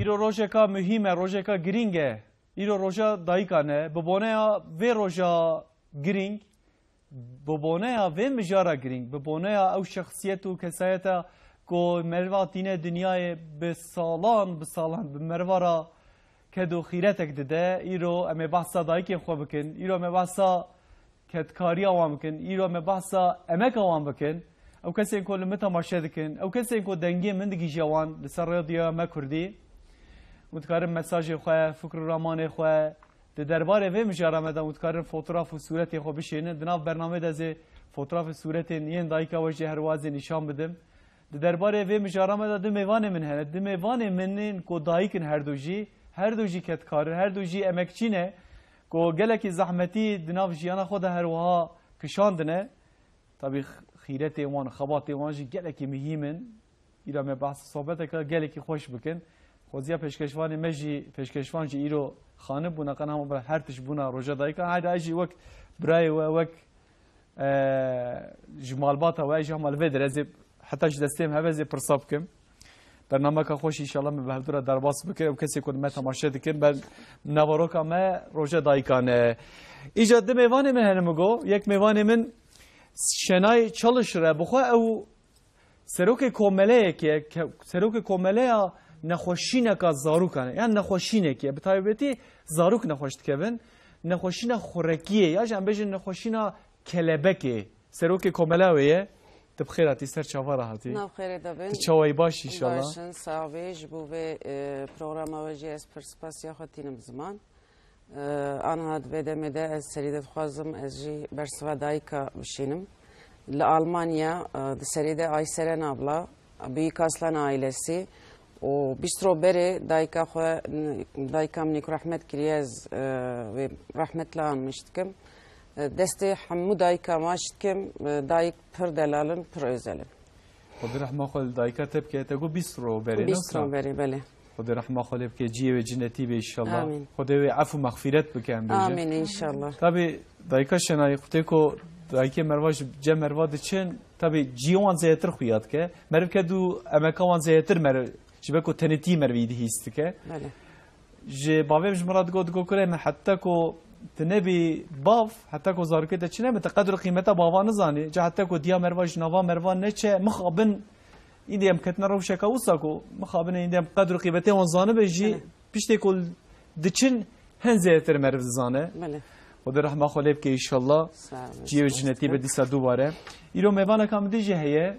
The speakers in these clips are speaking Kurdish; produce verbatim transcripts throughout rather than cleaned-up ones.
Îro rojeka muhîm e, rojeka girîng e. Îro roja dayikan e. Bi boneya vê roja girîng, bi boneya vê mijara girîng, bi boneya ew şexsiyet û kesayeta ku meriva tîne dinyayê bi salan, bi salan, bi meriva re ked û xîretek dide. Îro em ê behsa dayikên xwe bikin. Îro em ê behsa kedkariya wan bikin. Îro me behsa emeka wan bikin. Ew kesên ku li min temaşe dikin, ew kesên ku dengê min digihîje wan li ser radyoya me kurdî, hûn dikarin mesajê xwe, fikr û ramanê xwe di derbarê vê mijara me de hûn dikarin fotograf û sûretê xwe bişênin. Di nav bernameyê de ez ê fotograf û sûretên yên dayika we jî her wiha ez ê nîşan bidim. Di derbarê vê mijara me de du mêvanê min hene. Du mêvanê min ên ku dayik in her du jî. Her du jî kedkar in, her du jî emekçî ne. Ku gelekî zehmetî di nav jiyana xwe de her wiha kişandine. Tabî x-, xîretê wan, xebatê wan jî gelekî muhîm in. Îra me behsa sohbeteke gelekî xweş bikin. Xweziya pêşkeşvanê me jî, pêşkeşvan jî îro xanib bûne, qena hema her tişt bûne roja dayika. Hayde ez jî wek birayê we, wek e, ji malbata we, ji hema li vê derê ez ê heta ji destê em heve ez ê pirsa bikim. Bernameka xweş înşallah me bi hevdû re derbas bikin. Ew kesê ku me temaşe dikin, ber naveroka me roja dayikan e. Îca du mêvanê min hene min got. Yek mêvanê min Şenay Çalışır e. Bi xwe ew serokê komeleyekê, ke-, serokê komeleya nexweşîneka zarokan e. Yan nexweşînekê, bi taybetî zarok nexweş dikevin. Nexweşîna xurekiyê, ya jî em bêjin nexweşîna kelebekê. Serokê komela wê ye. Tu bi xêr hatî, ser çava re hatî. Nav xêrê de bin. Tu çawayî, baş î înşallah? Baş in, sax bî. Ji bo vê, e, programa we jî ez pir spasiya xwe tînim ziman. E, aniha di vê demê de ez serî de dixwazim ez jî bersiva dayika bişînim. Li Almanya, e, di serî de Ayseren abla, Büyük Aslan ailesi û bîst ro berê dayika xwe, dayika min ku rehmet kiriye, ez, e, wê rehmetla anmiş dikim. E, destê hemû dayika maç dikim. E, dayik pir delal in, pir özel in. Xwedê rehma xwe li dayika te bike, te got bîst ro berê, ne wisa? Bîst ro berê, belê. Xwedê rehma xwe lê bike, ciyê wê cinetî be înşallah. Amîn. Xwedê wê efû mexfîret bike, em bêjin. Amîn înşallah. Tabî dayika Şenayî, xwedê ku dayikê merva ji cem merva diçin, tabî ciyê wan zêdetir xuya dike. Meriv ked û emeka wan zêdetir meriv, ji ber ku tenêtî merivî dihîs dike. Belê. Ji bavê min ji min re digot, digot kurê min, heta ku tu nebî bav, heta ku zarokê te çi nebe, tu qedr û qîmeta bava nizanî. Ca heta ku diya merva ji nava merva neçe, mixabin îndî em ketine rewşeka wisa ku mixabin îndî em qedr û qîmetê wan zanibe jî, belê, piştê ku diçin hin zêdetir meriv dizane. Belê. Xwedê rehma xwe lê bike înşallah. Sağ olun. Ciyê wê cinetî be dîsa dubare. Îro mêvaneka min dî jî heye.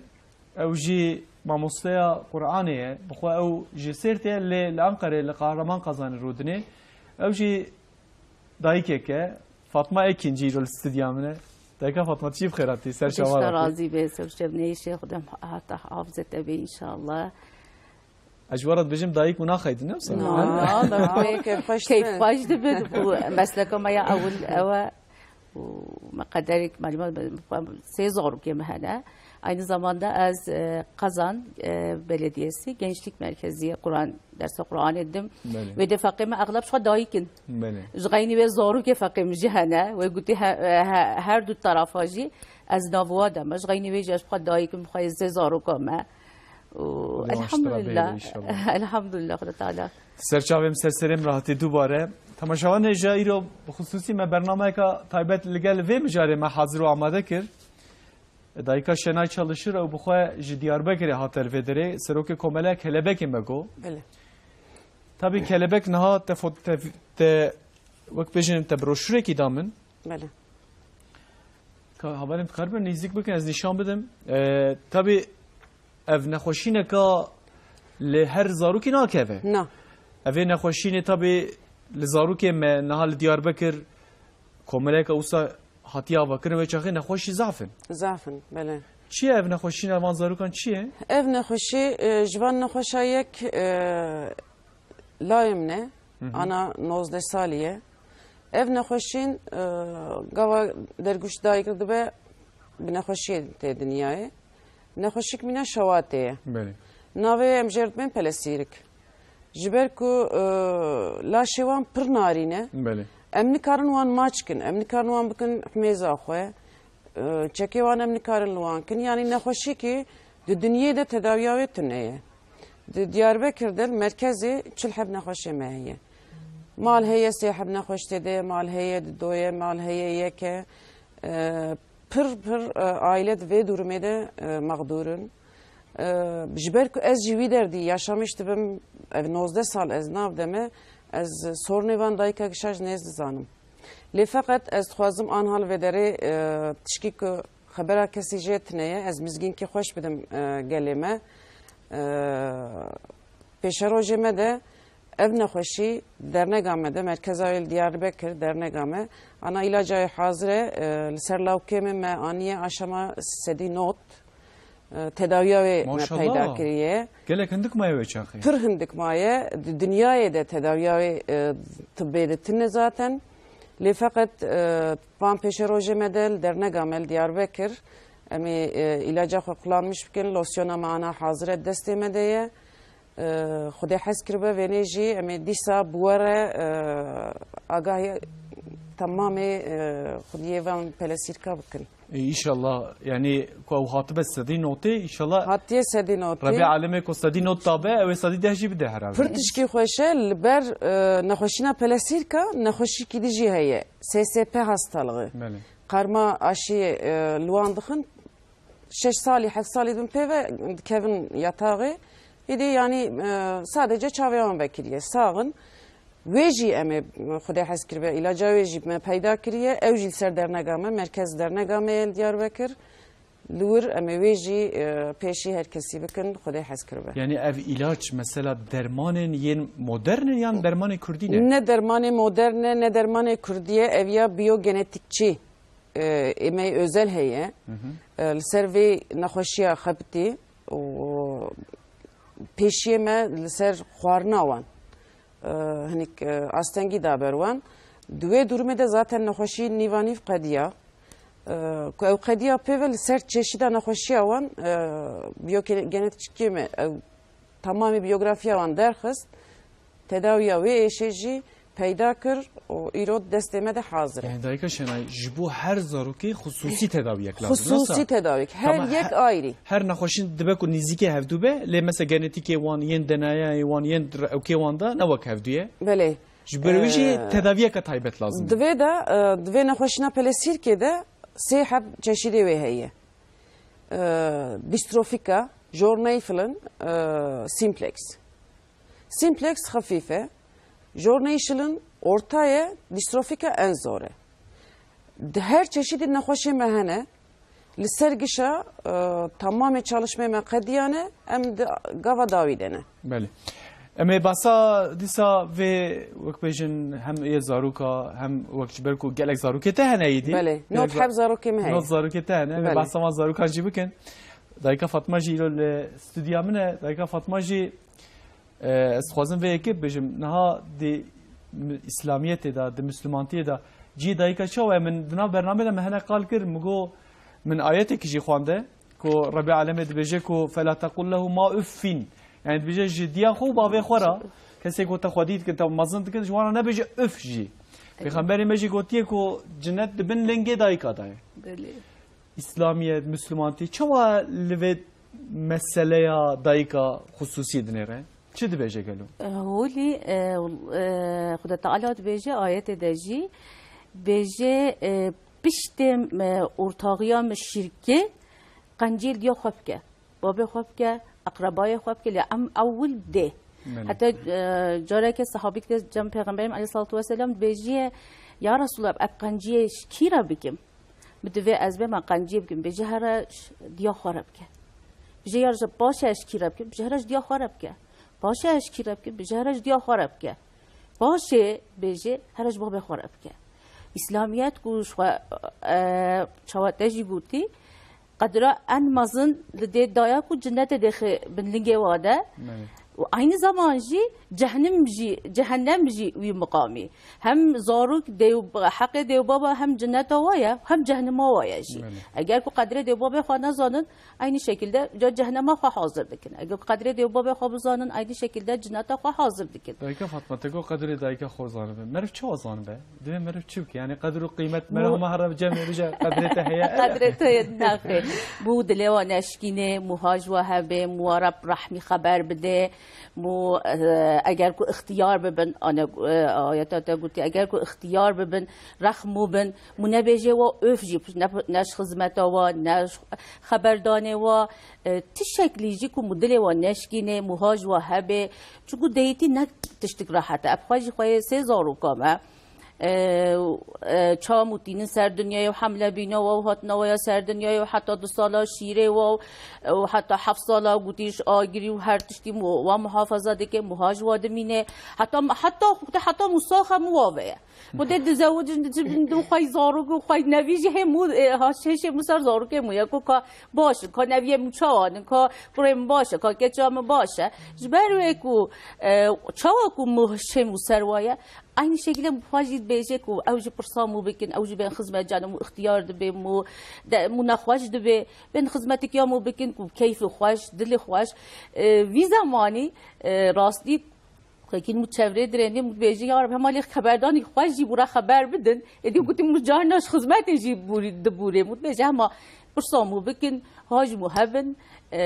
Ew jî mamosteya Qur'anê ye. Bi xwe ew ji Sêrtê ye, lê li Enqerê, li Kahraman Kazanê rûdinê. Ew jî dayikek e. Fatma Ekin jî îro li stûdya min e. Dayika Fatma, tu jî bi xêr hatî, ser çava re hatî. Xwedê ji te razî be, ser çev neyşe, Xwedê hata hafizê te be înşallah. Ez ji we re dibêjim dayik û naxeydin, ne wisa? Na, na, na, keyf xweş dibin. Keyf xweş dibin. Û mesleka me ya ewil ew e. Û me qederek, malûmat, sê zarokê me hene. Aynı zamanda ez, e, Kazan, e, Belediyesi Gençlik Merkezi'ye Kur'an, dersa Kur'anê didim. Belê. Wê de feqê me exleb ji xwe dayik in. Belê. Ji xeynî wê zarokê feqê min jî hene. Wê gotî he-, he-, her du tarafa jî ez nav wa de me. Ji xeynî wê jî ez ji xwe dayik im, xwe zê zaroka me. Û Xwedê wan ji te re bihêle elhamdulillah. Înşallah. Elhamdulillah, Xwedê Teala. Ser çavê min, ser serê min re hatî dubare. Temaşevanê, ji îro bi xisûsî me bernameyeka taybet li gel vê mijarê me hazir û amade kir. Dayika Şenay Çalışır, ew bi xwe ji Diyarbekirê hate li vê derê, serokê Komeleya Kelebekê me got. Belê. Tabî kelebek niha te fot-, te, te, wek bêjin, te broşûrekî da min. Belê. Ka hevalên dikaribin nêzîk bikin, ez nîşan bidim. E, tabî ev nexweşîneka li her zarokî nakeve. Na. Ev ê nexweşînê tabî li zarokê me niha li Diyarbekir komeleyeke wisa hatiye avakirin, wê çaxê nexweşî zaf in. Zaf in, belê. Çi ye ev nexweşîna van zarokan, çi ye? Ev nexweşî, e, ji van nexweşa yek, e, Lyme ne, Hı hı. ana nozdeh salî ye. Ev nexweşîn, e, gava dergûş dayik dibe, bi nexweşiyê tê dinyayê. Nexweşik mîna şewatê ye. Belê. Navê em jê re dibên pelesîrik. Ji ber ku, e, laşê wan pir narîn e. Belê. Em nikarin wan maç kin, em nikarin wan bikin himêza xwe. E, çekê wan em nikarin li wan kin. Yanî nexweşîkî di dinyê de tedawiya wê tune ye. Di Diyarbekir de merkezê çil heb nexweşê me heye. Mal heye sê heb nexweş tê de, mal heye di doye, mal heye yeke. E, pir pir, e, aile di vê durumê de, e, mexdûr in. E, ji ber ku ez jî wî derdî yaşamiş dibim, ev nozdeh sal ez nav de me, ez sorunê van dayika gişa ji nêz dizanim. Lê feqet ez dixwazim anha li vê derê, e, tişkî ku xebera kesî jê tune ye, ez mizgînkî xweş bidim, e, gelê me. E, pêşerojê me de ev nexweşî dernega me de, merkeza wê li Diyarbekir dernega me, ana îlaca wê hazir e, e, li ser lawkê min me aniye aşama sedî not, e, tedawiya wê me Maşallah. peyda kiriye. Gelek hindik maye wê çaxê. Pir hindik maye. Di dinyayê de tedawiya wê, e, tibbê de tune zaten. Lê feqet, e, van pêşerojê me de li dernega me li Diyarbekir, em ê, e, îlaca xwe kullanmiş bikin. Losyona me ana hazir e, destê me de ye. E, Xwedê hez kiribe, vênê jî em ê dîsa bi we re, e, agahî temamê, e, xwediyê van pelesîrka bikin. E, înşallah, yani ku ew hatibe sedî notê, înşallah Hatiye sedî notê. Rebê alemê ku sedî not dabe, ew ê sedî deh jî bide herhalde. Pir tişkî xweş e, li ber, e, nexweşîna pelesîrka, nexweşîkî di jî heye. S S P hastalığı. Belê. Karma aşiyê, e, li wan dixin, şeş salî, heft salî bin pê ve dikevin yataxê. Êdî, yanî, e, sadece çavê wan vekiriye. Sax in. Wê jî em ê, Xwedê hez kiribe, îlaca wê jî me peyda kiriye. Ew jî li ser dernega me, merkez dernega me ye li Diyarbekir. Li wir em ê wê jî, e, pêşî her kesî bikin, Xwedê hez kiribe. Yani ev ilaç mesela dermanên yên modern in yan dermanê kurdî ne? Ne dermanê modern e, ne dermanê kurdî ye, ev ya biyogenetikçî, e, ê me yê özel heye. Hı hı. E, li ser vê nexweşiya xebitî û pêşiyê me li ser xwarina wan, e, hinik, e, astengî da ber wan. Di wê durumê de zaten nexweşî nîvanîv qediya. E, ku ew qediya pê ve li ser çeşîda nexweşiya wan, e, biyogenetikçî me ew tamamê biyografiya wan derxist. Tedawiya wê êşê jî peyda kir û îro destê me de hazir e. Yani dayika Şenay, ji bo her zarokê xusûsî tedawiyek lazim, Xusûsî wisa? Tedawiyek. Her Tamam, yek he-, ayrî. Her nexweşîn dibe ku nîzîkê hevdû be, lê mesela genetîkê wan, yên D N A'yê wan, yên re-, ewkê wan de ne wek hevdû ye. Belê. Ji ber wê jî Ee, tedawiyeke taybet lazim e. Divê de, e, divê nexweşîna pelesîrkê de sê heb çeşîdê wê heye. E, distrofika, jorneyfilin, e, simplex. Simplex xefîf e. Jorneyşilin orta ye, distrofika en zor e. Di her çeşîdî nexweşê me hene. Li ser gişa, e, tamamê çalışmê me qediyane, em di gava dawî de ne. Belê. Em ê behsa dîsa vê, wek bêjin, hem ê zaroka, hem wek ji ber ku gelek zarokê te hene êdî. Belê. Gelek Not za-, heb zarokê me heye. Not zarokê te hene. Em ê Belê. behsa wan zarokan jî bikin. Dayika Fatma jî îro li stûdya min e. Dayika Fatma jî E, ez dixwazim vê yekê bibêjim, niha di mi-, îslamiyetê de, di misilmantiyê de cihê dayika çawa ye? Min di nav bernamê de min hene qal kir, min got, min ayetekî jî xwende, ku Rebê Alemê dibêje ku, "Fela tequl lehu ma uffin." Yani dibêje ji diya xwe û bavê xwe re, kesê ku te xwedî dikin, te mezin dikin, ji wan re nebêje uf jî. Pêxemberê me jî gotiye ku cinet di bin lingê dayika de ye. Belê. Îslamiyet, Misilmantî çawa li vê meseleya dayika xusûsî dinêre? Çi dibêje gelo? Holî, e, e, Xuda Teala dibêje, ayetê de jî, dibêje, e, piştê, e, ortaxiya min şirkê, qencî li diya xwe bike. Babê xwe bike, eqrebayê xwe bike, lê em ewil dê. Belê. Heta, e, careke sehabîk de cem Pêxemberê me aleyhissalatu vesselam dibêjiye, "Ya Resulallah, ev qenciyê ji kî re bikim?" Bi divê ez bême qenciyê bikim, bêje here ji diya xwe re bike. Bêje ya ji paşê ez ji kî re bikim, bêje here ji diya xwe re bike. Paşê ez ji kî re bikim, bêje here ji diya xwe re bike. Paşê bêje here ji babê xwe re bike. Îslamiyet ku ji xwe, e, çawa te jî gotî, qedra en mezin li dê daya ku cinetê dêxe bin lingê wa de. Evet. Û aynî zaman jî cehnim jî, cehennem jî wî miqamî. Hem zarok dew-, heqê dewbaba hem cineta wa ye, hem cehnima wa ye jî. Belê. Eger ku qedrê dewbabê xwe nezanin, aynî şekilde ca cehnema xwe hazir dikin. Eger ku qedrê dewbabê xwe bizanin, aynî şekilde cineta xwe hazir dikin. Dayika Fatma, te got qedrê dayika xwe zanibe. Meriv çawa zanibe? Divê meriv çi bike? Yani qedir û qîmet, meriv Bu hema here bi cem bêje qedrê te heye? Qedrê te ye, nexê. Bu dilê wa neşkînê, muha ji wa hebe, mu wa re bi rehmî xeber bide. Mu, e, eger ku ixtiyar bibin, ane, e, ayeta te gotî, eger ku ixtiyar bibin, rexmû bin, mu nebêje wa öf jî, ne, ne ji xizmeta wa, ne ji xeberdanê wa, e, ti şeklî jî ku mu dilê wa neşkînê, muha ji wa hebe, çunku deyîtî ne tiştik rehet e. Ev xwe jî xweyê sê zaroka me. E, e, çawa mû tînin ser dinyayê û hemle bîna wa û hatina wa ya ser dinyayê û heta du sala şîrê wa û, û heta heft sala gotî ji agirî û her tiştî mû wa muhafaza dike, mû ha ji wa dimîne. Heta, heta, heta mû saxe mû wa ve ye. Xwedê dizewicin, dicibin du xwey zarok û xwey nevî jî hê mû, e, ha şeşê mû ser zarokê mû ye. Ku ka baş in, ka neviyê mû çawa in, ka kurê min baş e, ka keça min baş e. Ji ber wê ku, e, çawa ku mû şê mû ser wa ye, Aynî şekilde mû xwe jî dibêje ku ew jî pirsa mû bikin, ew jî bên xizmet canê mû ixtiyar dibe, mû de, mû nexweş dibe, bên xizmetik ya mû bikin ku keyfê xweş, dilê xweş. E, vî zemanî, e, rastî, wekî mû çevrê dirênê, mû dibêje, ya Reb, hema lê xeberdanî xweş jî bûra xeber bidin. Êdî gotî mû carna ji xizmetê jî bûrî, dibûrê. Mû dibêje hema pirsa mû bikin, ha ji mû hebin, e,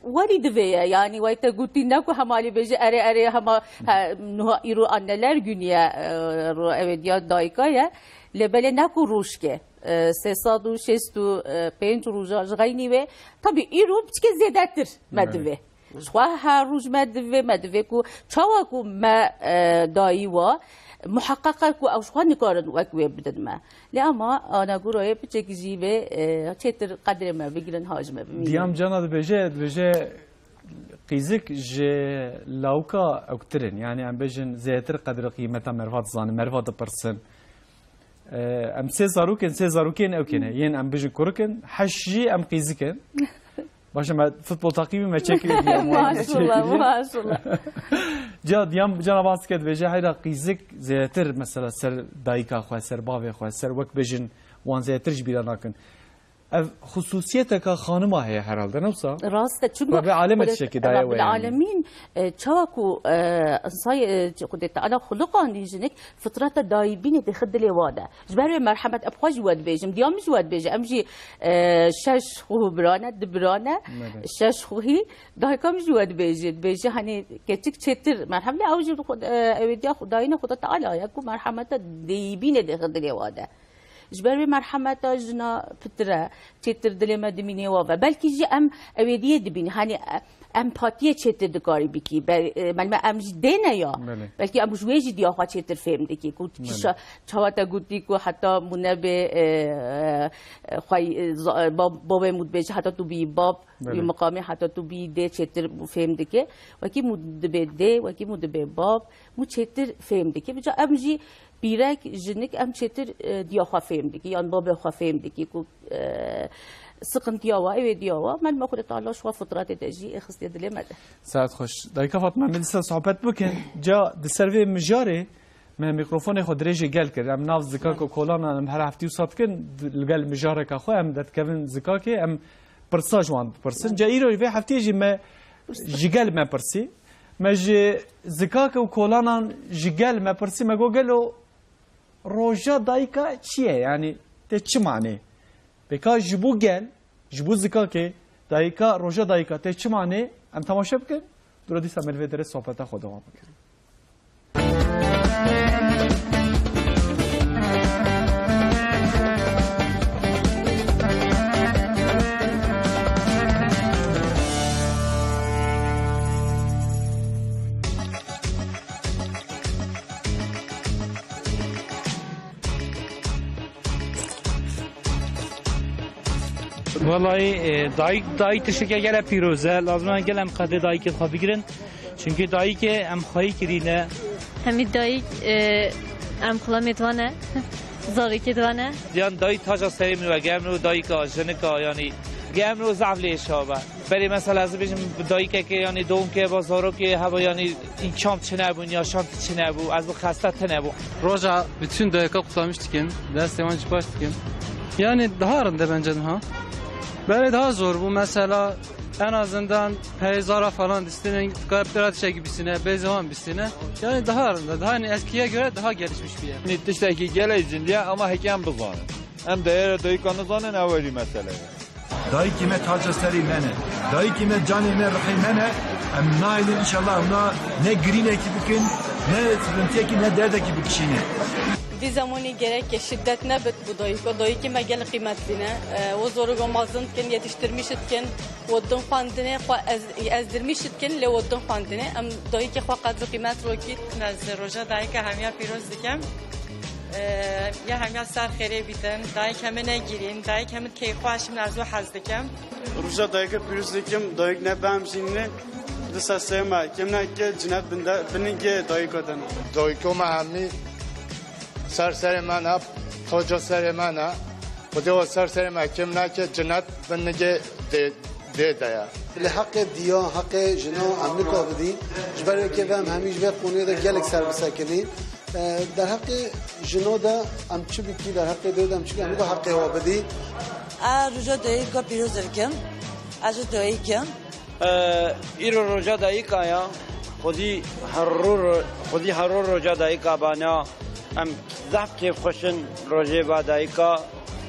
werî divê ye. Yanî wey te gotî ne ku hema lê bêje, erê, erê, hema, he, niha îro anneler günü ye, e, ro-, ew ê diya dayika ye. Lê belê ne ku rojke, e, sê sed û şêst û pênc roja ji xeynî wê. Tabî îro piçke zêdetir me Belê. divê. Ji xwe her roj me divê, me divê ku çawa ku me, e, dayî wa, muheqeq e ku ew ji xwe nikarin wek wê bidin me. Lê ama anagûroyê piçek jî vê, e, çêtir qedrê me bigirin, ha ji me bimînin. Diyam Cana dibêje, dibêje qîzik ji lawika ewktir in. Yani em bêjin zêdetir qedr û qîmeta meriva dizanin, meriva dipirsin. E, em sê zarok in, sê zarokên ewkê ne. Yên em bêjin kurik in, heş jî em qîzik in. Baş e, me futbol taqîbî me çekirî diye. Maşallah, maşallah. Ca diyam, cana van sike dibêje, heyra qîzik zêdetir mesela ser dayika xwe, ser bavê xwe, ser wek bêjin wan zêdetir ji bîra nakin. Ev xusûsiyeteka xanima heye herhalde, ne wisa? Rast e, çunku Rabbil Alemin Xudet-, tiştekî daye Rabbil we yani. Alemin, e, çawa ku, e, insay, e, Xwedê Teala xuluqandî jinik, fitreta dayîbînê dêxe dilê wa de. Ji ber wê merhemet, em xwe jî we dibêjim, diya min jî we dibêje. Em jî, e, şeş xwe bira ne, du bira ne, Belê. şeş xwehî, dayika min jî we dibêje. Dibêje, hani, keçik çêtir merhem, lê ew jî xwe, e, ew ê diya xwe dayîna Xweda Teala ye, ku merhemeta dayîbînê dêxe dilê wa de. Ji ber wê merhemeta jina pitir e, çêtir dilê me dimînê wa ve. Belkî jî em ew ê diyê dibînin, hani, e, empatiyê çêtir dikarî bikî. Be-, e, melme em jî dê ne ya. Belê. Belkî em ji wê jî diya xwe çêtir fêm dikî. Ku Belê. kişa çawa te gotî ku heta mû nebê, e, e, xwey, e, za-, e, bab-, babê mû dibêje heta tu bî bab, Belê. wî miqamê heta tu bî dê çêtir fêm dike. Wekî mû dibê dê, wekî mû dibê bab, mû çêtir fêm dike. Bica em jî pîrek, jinik em çêtir, e, diya xwe fêm dike, yan babê xwe fêm dike ku, e, siqintiya wa, ew ê diya wa, melma Xwedê Teala ji xwe fitratê de jî ê xistiye dilê me de. Saet xweş. Dayika Fatma, em ê dîsa sohbet bikin. Ca di ser vê mijarê me mîkrofonê xwe dirêjê gel kir. Em nav zikak û kolanan em her heftî wisa dikin, di-, li gel mijareka xwe em derdikevin zikakê, em pirsa ji wan dipirsin. Ca îro vê heftiyê jî me ji gel me pirsî. Me ji zikak û kolanan ji gel me pirsî, me got, gelo roja dayika çi ye? Yani tê çi manê? Pêka ji bo gel, ji bo zikakê, dayika, roja dayika tê çi manê? Em temaşe bikin. Dûra dîsa me li vê derê sohbeta xwe dewam bikin. Wellahî, e, dayik, dayik tişteke gele pîroz e. Lazim e gel em qedrê dayikê xwe bigirin. Çimkî dayikê em xweyî kirîne. Hemî dayik, e, em xulamê di wan e. Zarokê di wan e. Yan dayik taca serê min e. Gel min û dayika, jinika, yanî gel min û zaf lê şabe. Berê mesela ez bêjim bi dayikekê, yanî doğumkê heba zarokê heba, yanî îmkan çinebûn, yaşantî çinebû, ez bi xeste tinebû. Roja bütün dayika kutlamış dikim, destê wan ji baş dikim. Yani daha rinde bence daha. Berê daha zor bu mesela, en azından peyzara falan distinin, kaptera tiştekî bisine, bêzewan bisine. Yani daha rinde, daha yani eskiye göre daha gelişmiş bir yer. Tiştekî gelek zindî ye, ama heke em bizanin. Em deyera dayika nizanin, ew jî mesele ye. Dayikê me taca serê me ne. Dayikê me canê me, rihê me ne. Em nahêlin, înşallah em na ne girînekî bikin, ne sirintiyekî, ne derdekî bikişînin. Vî zemanî gerek şiddet nebit bu dayika. Dayikê me gelek qîmetlî ne. E, o zoroga mezin dikin, yetiştirmiş dikin, we din xwendinê, xwe ez, ezdirmiş dikin, lê we din xwendinê. Em dayikê xwe qedr û qîmet rokî. Ez roja dayika hemiya pîroz dikim. Ee, ya hemiya ser xêrê bîtin, dayik hemî ne girîn, dayik hemî keyfxweş, min ez wê hez dikim. Roja dayika pîroz dikim, dayik ne behm jî ne, di ser serê me, kim ne ke cinet binde, binigê dayika de ne. Dayiko me hemî ser serê me ne, taca serê me ne. Xwedê we ser serê me, kim ne ke cinet binigê dê, dê de ye. Li heqê diya, heqê jina em nika bidî. Ji ber wê kê ve em hemî ji vê qonûyê de gelek ser bisekinî. E, derheqê jino de em çi bikî, derheqê dê de em çi bikî, em nika heqê wa bidî. A roja dayika pîroz dikim. A ji dayik im. E, îro roja dayika ya. Xwedî her ro-, xwedî her ro roja dayika bana. Em zehf kêfxweş in rojê ba dayika.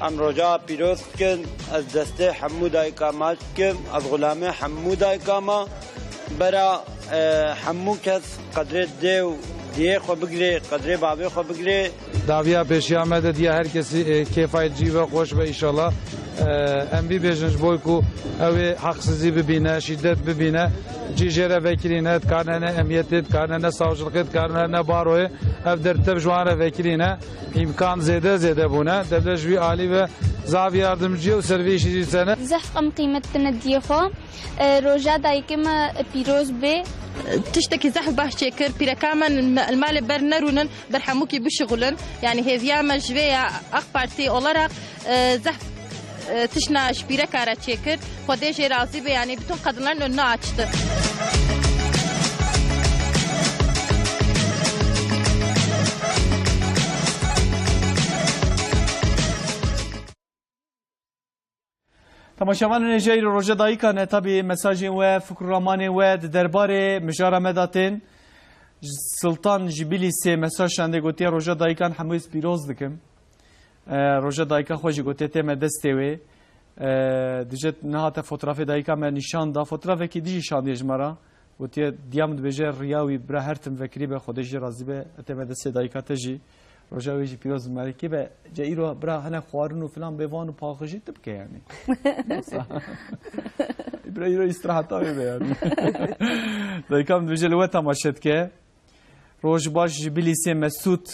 Em roja pîroz dikin. Ez destê hemû dayika me dikim. Ez xulamê hemû dayika me. Bera, e, hemû kes qedrê dê û diyê xwe bigirê, qedrê bavê xwe bigirê. Dawiya pêşiya me de diya her kesî, e, kêfa cî ve xweş be înşallah. E, em vî bêjin ji bo ku ew ê heqsizî bibîne, şîdet bibîne, cî jê re vekirîne, dikarine ne emiyetê, dikarine ne savcılıkê, dikarine ne baroyê. Ev dertev ji wan re vekirîne. Îmkan zêde zêde bûne. Devlet ji vî alî ve zaf yardimcî ye û ser vî îşî jî sene. Zehf em qîmet dine diyê xwe. E, roja dayikê me pîroz bê. Tiştekî zehf baş çêkir. Pîreka me li malê ber nerûnin, ber hemûkî bişixulin. Yani hêviya me ji vê ya AK Parti olarak, e, zehf, e, tişna ji pîreka re çêkir. Xwedê jê razî be, yani bütün kadınların önünü açtı. Temaşevanên hêja, îro roja dayika ne, tabî mesajên we, fikr û ramanên we di derbarê mijara me de tên. Sultan ji Bilîsê mesaj şandê, gotiye, roja dayikan hemû ez pîroz dikim. E, roja dayika xwe jî gotiye tê me destê wê. E, dije nehate fotoğrafê dayika me nîşan da. Fotoğrafekî dijî şandiye ji me re. Gotiye, diya min dibêje, riya wî bira her tim vekirî be, Xwedê jî razî be, etê me destê dayika te jî. Roja wê jî pîroz, mubarekî be. Ce îro bira hene xwarin û filan bê van û paxijî tu bike yani. Bira îro îstiraheta wê be yani. Dayika min dibêje li we temaşe dike. Roj baş ji Bilîsê Mesûd.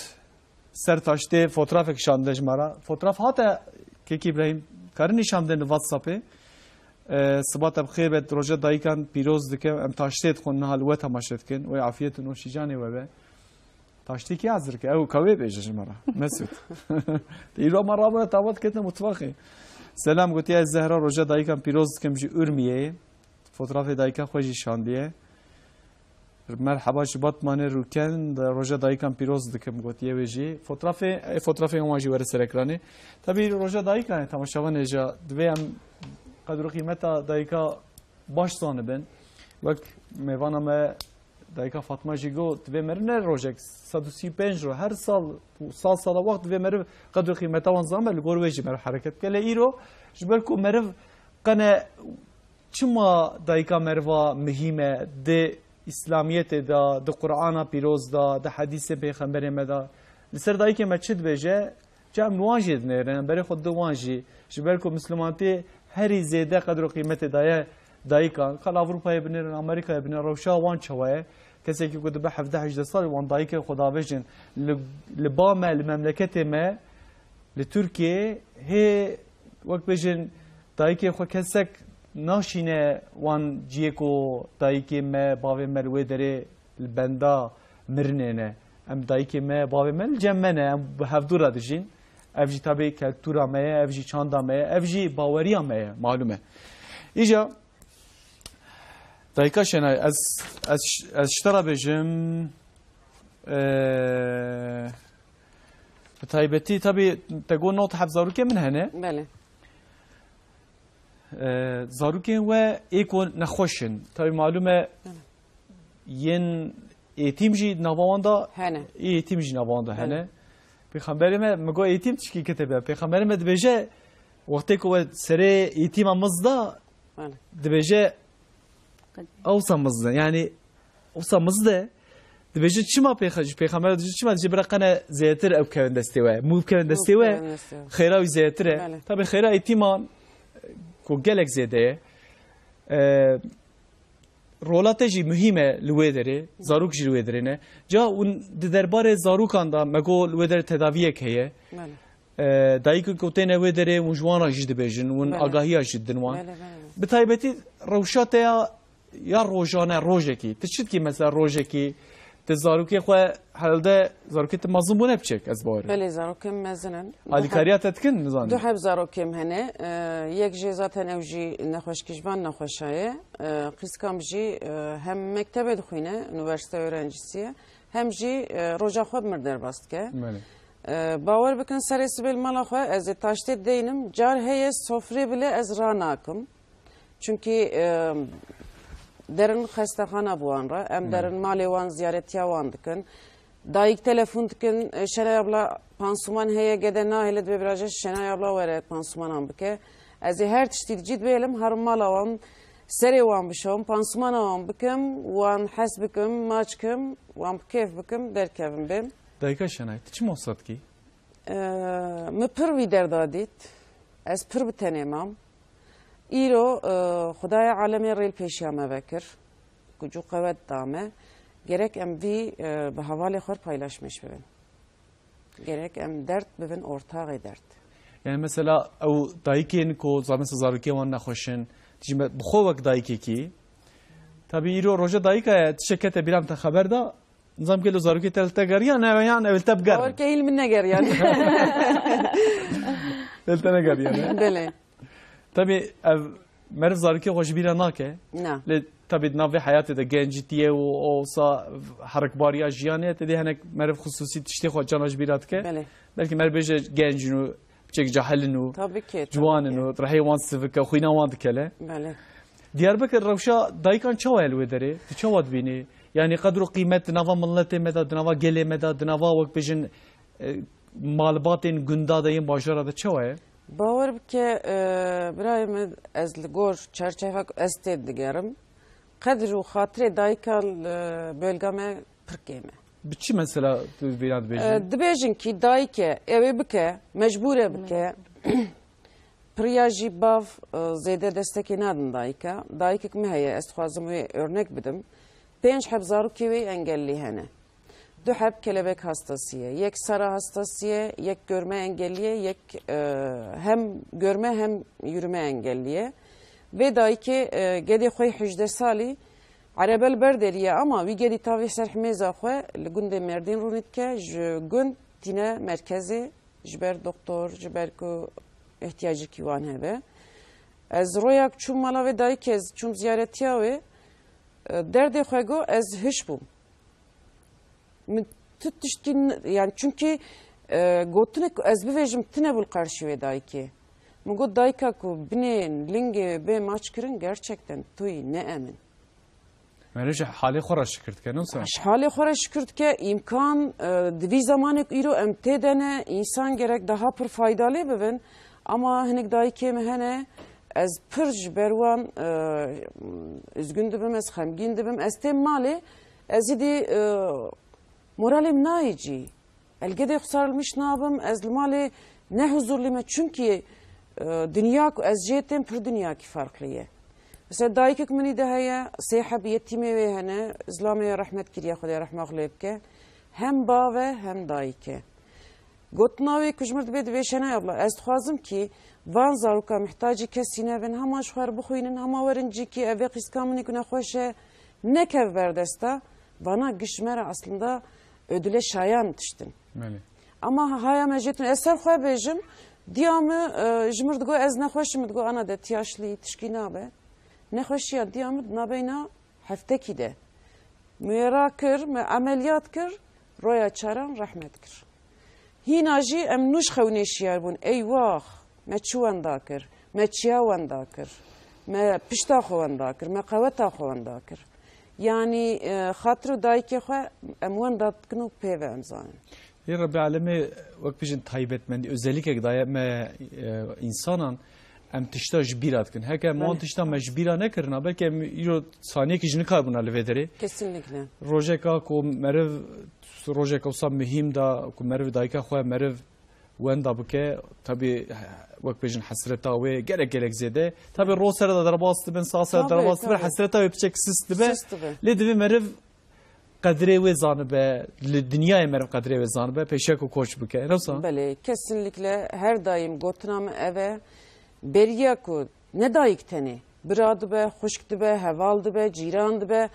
Ser taştê fotoğrafek şandine ji me re. Fotoğraf hate, Kekî Îbrahîm, karin nîşan bidin li WhatsAppê. E, siba te bi xêr be, roja dayikan pîroz dikim. Em taştê dixwin niha li we temaşe dikin. Wê afiyet û noşîcanê we be. Taştê kî hazir ke? Ew ka wê bêje ji me re. Mesûd. Te îro me rabûne tawa diketin mutfaxê. Selam, gotiye, ez Zehra roja dayikan pîroz dikim ji Urmiyeyê. Fotoğrafê dayika xwe jî şandiye. Merheba ji Batmanê, Rûken, de roja dayikan pîroz dikim, gotiye wê jî. Fotoğrafê, ê fotoğrafê wan jî were ser ekranê. Tabî roja dayikan e, temaşevanê hêja, divê em qedr û qîmeta dayika baş zanibin. Wek mêvana me dayika Fatma jî got, divê meriv ne rojek, sed û sî û pênc roj, her sal, sal sala wext divê meriv qedr û qîmeta wan zanibe, li gor wê jî meriv hereket bike. Lê îro, ji ber ku meriv qene Çima dayika meriva muhîm e di Îslamiyetê de, di Qur'ana pîroz de, di hedîsê Pêxemberê me de? Li ser dayikê me çi dibêje? Ca em li wan jî dinêrin, em berê xwe didin wan jî. Ji ber ku Mislimanetî herî zêde qedr û qîmetê daye dayikan. Ka li Ewropayê binêrin, Amerîkayê binêrin, rewşa wan çawa ye? Kesekî ku dibe hevdeh hejdeh salî wan dayikê xwe davêjin. Li, li ba me, li memleketê me, Li Tirkiyeyê hê, wek bêjin, dayikê xwe kesek naşîne wan ciyê ku dayikê me, bavê me li wê derê li benda mirinê ne. Em dayikê me, bavê me li cem me ne, em bi hevdû re dijîn. Ev jî tabî keltûra me ye, ev jî çanda me ye, ev jî baweriya me ye, malûm e. Îja Dayika Şenay, ez, ez, ez ji te re bêjim, e, bi taybetî, tabî, te got not heb zarokê min hene. Belê. E, zarokên we ê ku nexweş in. Tabî, malûm e, Belê. yên êtîm jî di nava wan de, Hene. ê êtîm jî nava wan de Belê. hene. Pêxemberê me, mi got êtîm tişkî kete be. Pêxemberê me dibêje, wextê ku we serê êtîma miz da, Belê. dibêje, Ewsa mizde, yani, ewsa mizde, dibêje çima pêxe-, ji pêxember dibêje çima, dibêje bira qene zêdetir ew kevin destê we. Mû bikevin destê we, Mû bikevin destê we. xêra wî zêdetir e. Belê. Tabi xêra êtîman, ku gelek zêde ye. E, rola te jî muhîm e li wê derê, zarok jî li wê derê ne. Ca hûn di derbarê zarokan de me got li wê derê tedaviyek heye. Belê. E, dayikên ku têne wê derê, hûn ji wan re jî dibêjin, hûn Belê. agahiya jî didin wan. Belê, belê, belê. Bi taybetî rewşa te ya, ya rojane, rojekî. Tu çi dikî mesela rojekî, tu zarokê xwe helde, zarokê tu mezin bûne biçek, ez bawer im. Belê, zarokên mezin in. Alîkariya te dikin, nizanim. Du heb zarokêm hene. E, yek jê zaten ew jî nexweşkî ji van nexweşa ye. E, qîzkam jî, e, hem mektebê dixwîne, unîversîte öğrencisî ye, hem jî, e, roja xwe bi mir derbas dike. Belê. E, bawer bikin, serê sibê li mala xwe ez ê taştê deynim, car heye sofrê bile ez ranakim. Çunkî, e, derin xestexana bi wan re, em Belê. derin malê wan ziyaretiya wan dikin. Dayik telefon dikin, e, Şenay abla pansuman heye, gede nahêle, dibê biraje Şenay abla were pansumanan bike. Ez ê her tiştî di cî dibêlim, herim mala wan, serê wan bişewim, pansumana wan bikim, wan hes bikim, maç kim, wan bi kêf bikim, derkevim bêm. Dayika Şenay, tu çi mosa dikî? Eee, min pir wî derda dît. Ez pir bi tenê mam. Îro, eee, Xwedaya alemê rê li pêşiya me vekir. Guc û qewet da me. Gerek em vî, eee, bi hevalê xwe re paylaşmêş bibin. Gerek em dert bibin ortaxê dert. Yani mesela ew dayikên ku za-, mesela zarokê wan nexweş in, dijî me bi xwe wek dayikekî. Tabî îro roja dayika ye, tiştek kete bîra min, te xeber da, nizam gelo zarokê te li te geriya, ne yan ew li te bigerin. Bawer ke hîl min negeriyan. Li te negeriyan, ne? Belê. Tabî ev meriv zarokê xwe ji bîra nake. Na. Lê tabî di nav vê heyatê de gencîtiyê û o wisa herikbariya jiyanê, te dê hinek meriv xisûsî tiştê xwe cana ji bîra dike. Belê. Belkî meriv bêje genc in û piçek cahil in û Tabii ki, tabii ciwan in ki. û rihê wan sivik e, xwîna wan dikele. Belê. Diyarbekir rewşa dayikan çawa ye li wê derê? Tu çawa dibînî? Yanî qedr û qîmet di nava miletê me de, di nava gelê me de, di nava wek bêjin, e, malbatên gunda de yên bajara de çawa ye? Bawer bike, e, birayê min, ez li gor çerçevek ez tê digerim. Qedr û xatirê dayika li bölga me pir kêm e. Bi çi mesela tu vîna dibêjî? E, dibêjin kî dayik e, ew ê bike, mecbûr e bike. Piriya jî bav, e, zêde destekê nadin dayika. Dayikek me heye, ez dixwazim wê örnek bidim. Pênc heb zarokê wê engellî hene. Du heb kelebek hastasî ye, yek sara hastasî ye, yek görme engellî ye, yek, e, hem görme hem yürüme engellî ye. Vê dayikê, e, gedê xwe yê hejdeh salî erebe li ber derî ye, ama wî gedî tavê ser himêza xwe li gundê Mêrdîn rûnî dike, ji gund tîne merkezê, ji ber doktor, ji ber ku ihtiyacekî wan hebe. Ez royak çûm mala vê dayikê, ez çûm ziyaretiya wê, e, derdê xwe got, ez hiş bûm. Min tu tiştî n-, yani çünkü, e, gotinek ku ez bivêjim tune bû li qarşî wê dayikê. Min got, dayika ku binê lingê bê maç kirin, gerçekten tuyî ne emin. Merê ji halê xwe re şikir dike, ne wisa? Ji halê xwe re şikir dike, îmkan, e, di vî zamanê ku îro em tê de ne, însan gerek daha pir faydalê bibin. Ama hinek dayikê me hene, ez pir ji ber wan, e, üzgün dibim, ez xemgîn dibim. Ez têm malê, ez îdî, e, moralê min nayê cî. Ez li gedê xwe sarılmış nabim, ez li malê ne huzurlî me. Çünkü, e, dinya ku ez jê têm pir dinyakî farklı ye. Mesela dayikek min îdî heye, sê heb yetîmê wê hene, zilamê wê rehmet kiriye, Xwedê rehma xwe lê bike. Hem bav e, hem dayik e. Gotina wê ku ji mir dibê, dibê Şenay abla, ez dixwazim kî van zaroka mihtacî kesî nebin, hema ji xwe re bixwînin, hema werin cîkî, ev ê qîzka min ê ku nexweş e, nekeve ber desta, vana giş ji me re aslında ödüle şayan tiştin. Belê. Ama haya me jê tune, ez ser xwe bêjim, diya min, e, ji mir digot, ez nexweş im, digot, ana de, tu yaşlî, tişkî nabe. Nexweşiya diya min di nabeyna Heftekî de. Mûyera kir, me emeliyat kir, roya çaran rehmet kir. Hîna jî em nû ji xewnê şiyar bûn. Eywax, me çi wenda kir, me çiya wenda kir, me pişta xwe wenda kir, me qeweta xwe wenda kir. Yanî, e, xatir û dayikê xwe em wenda dikin û pê ve em zanin. Lê Rebî Alemê wek bijin taybetmendî, özellikek daye me, e, însanan, em tişta ji bîra dikin. Heke em wan Belê. tişta me ji bîra nekirina, belkî em îro saniyekî ji nikarbûna li vê derê. Kesinlikle. Rojeka ku meriv, rojeka wisa muhîm da ku meriv dayika xwe meriv wenda bike, tabî wek bêjin hesreta wê gelek gelek zêde. Tabî ro sere de derbas dibin, sa sere Tabî, derbas dibin, tabî. hesreta wê piçek sist dibe. Sist dibe. Lê divê meriv qedrê wê zanibe, li dinyayê meriv qedrê wê zanibe, pêşiya ku koç bike. Wisa? Belê, kesinlikle her daim gotina min ev e. Beriya ku ne dayik tenê, bira dibe, xwişk dibe, heval dibe, cîran dibe.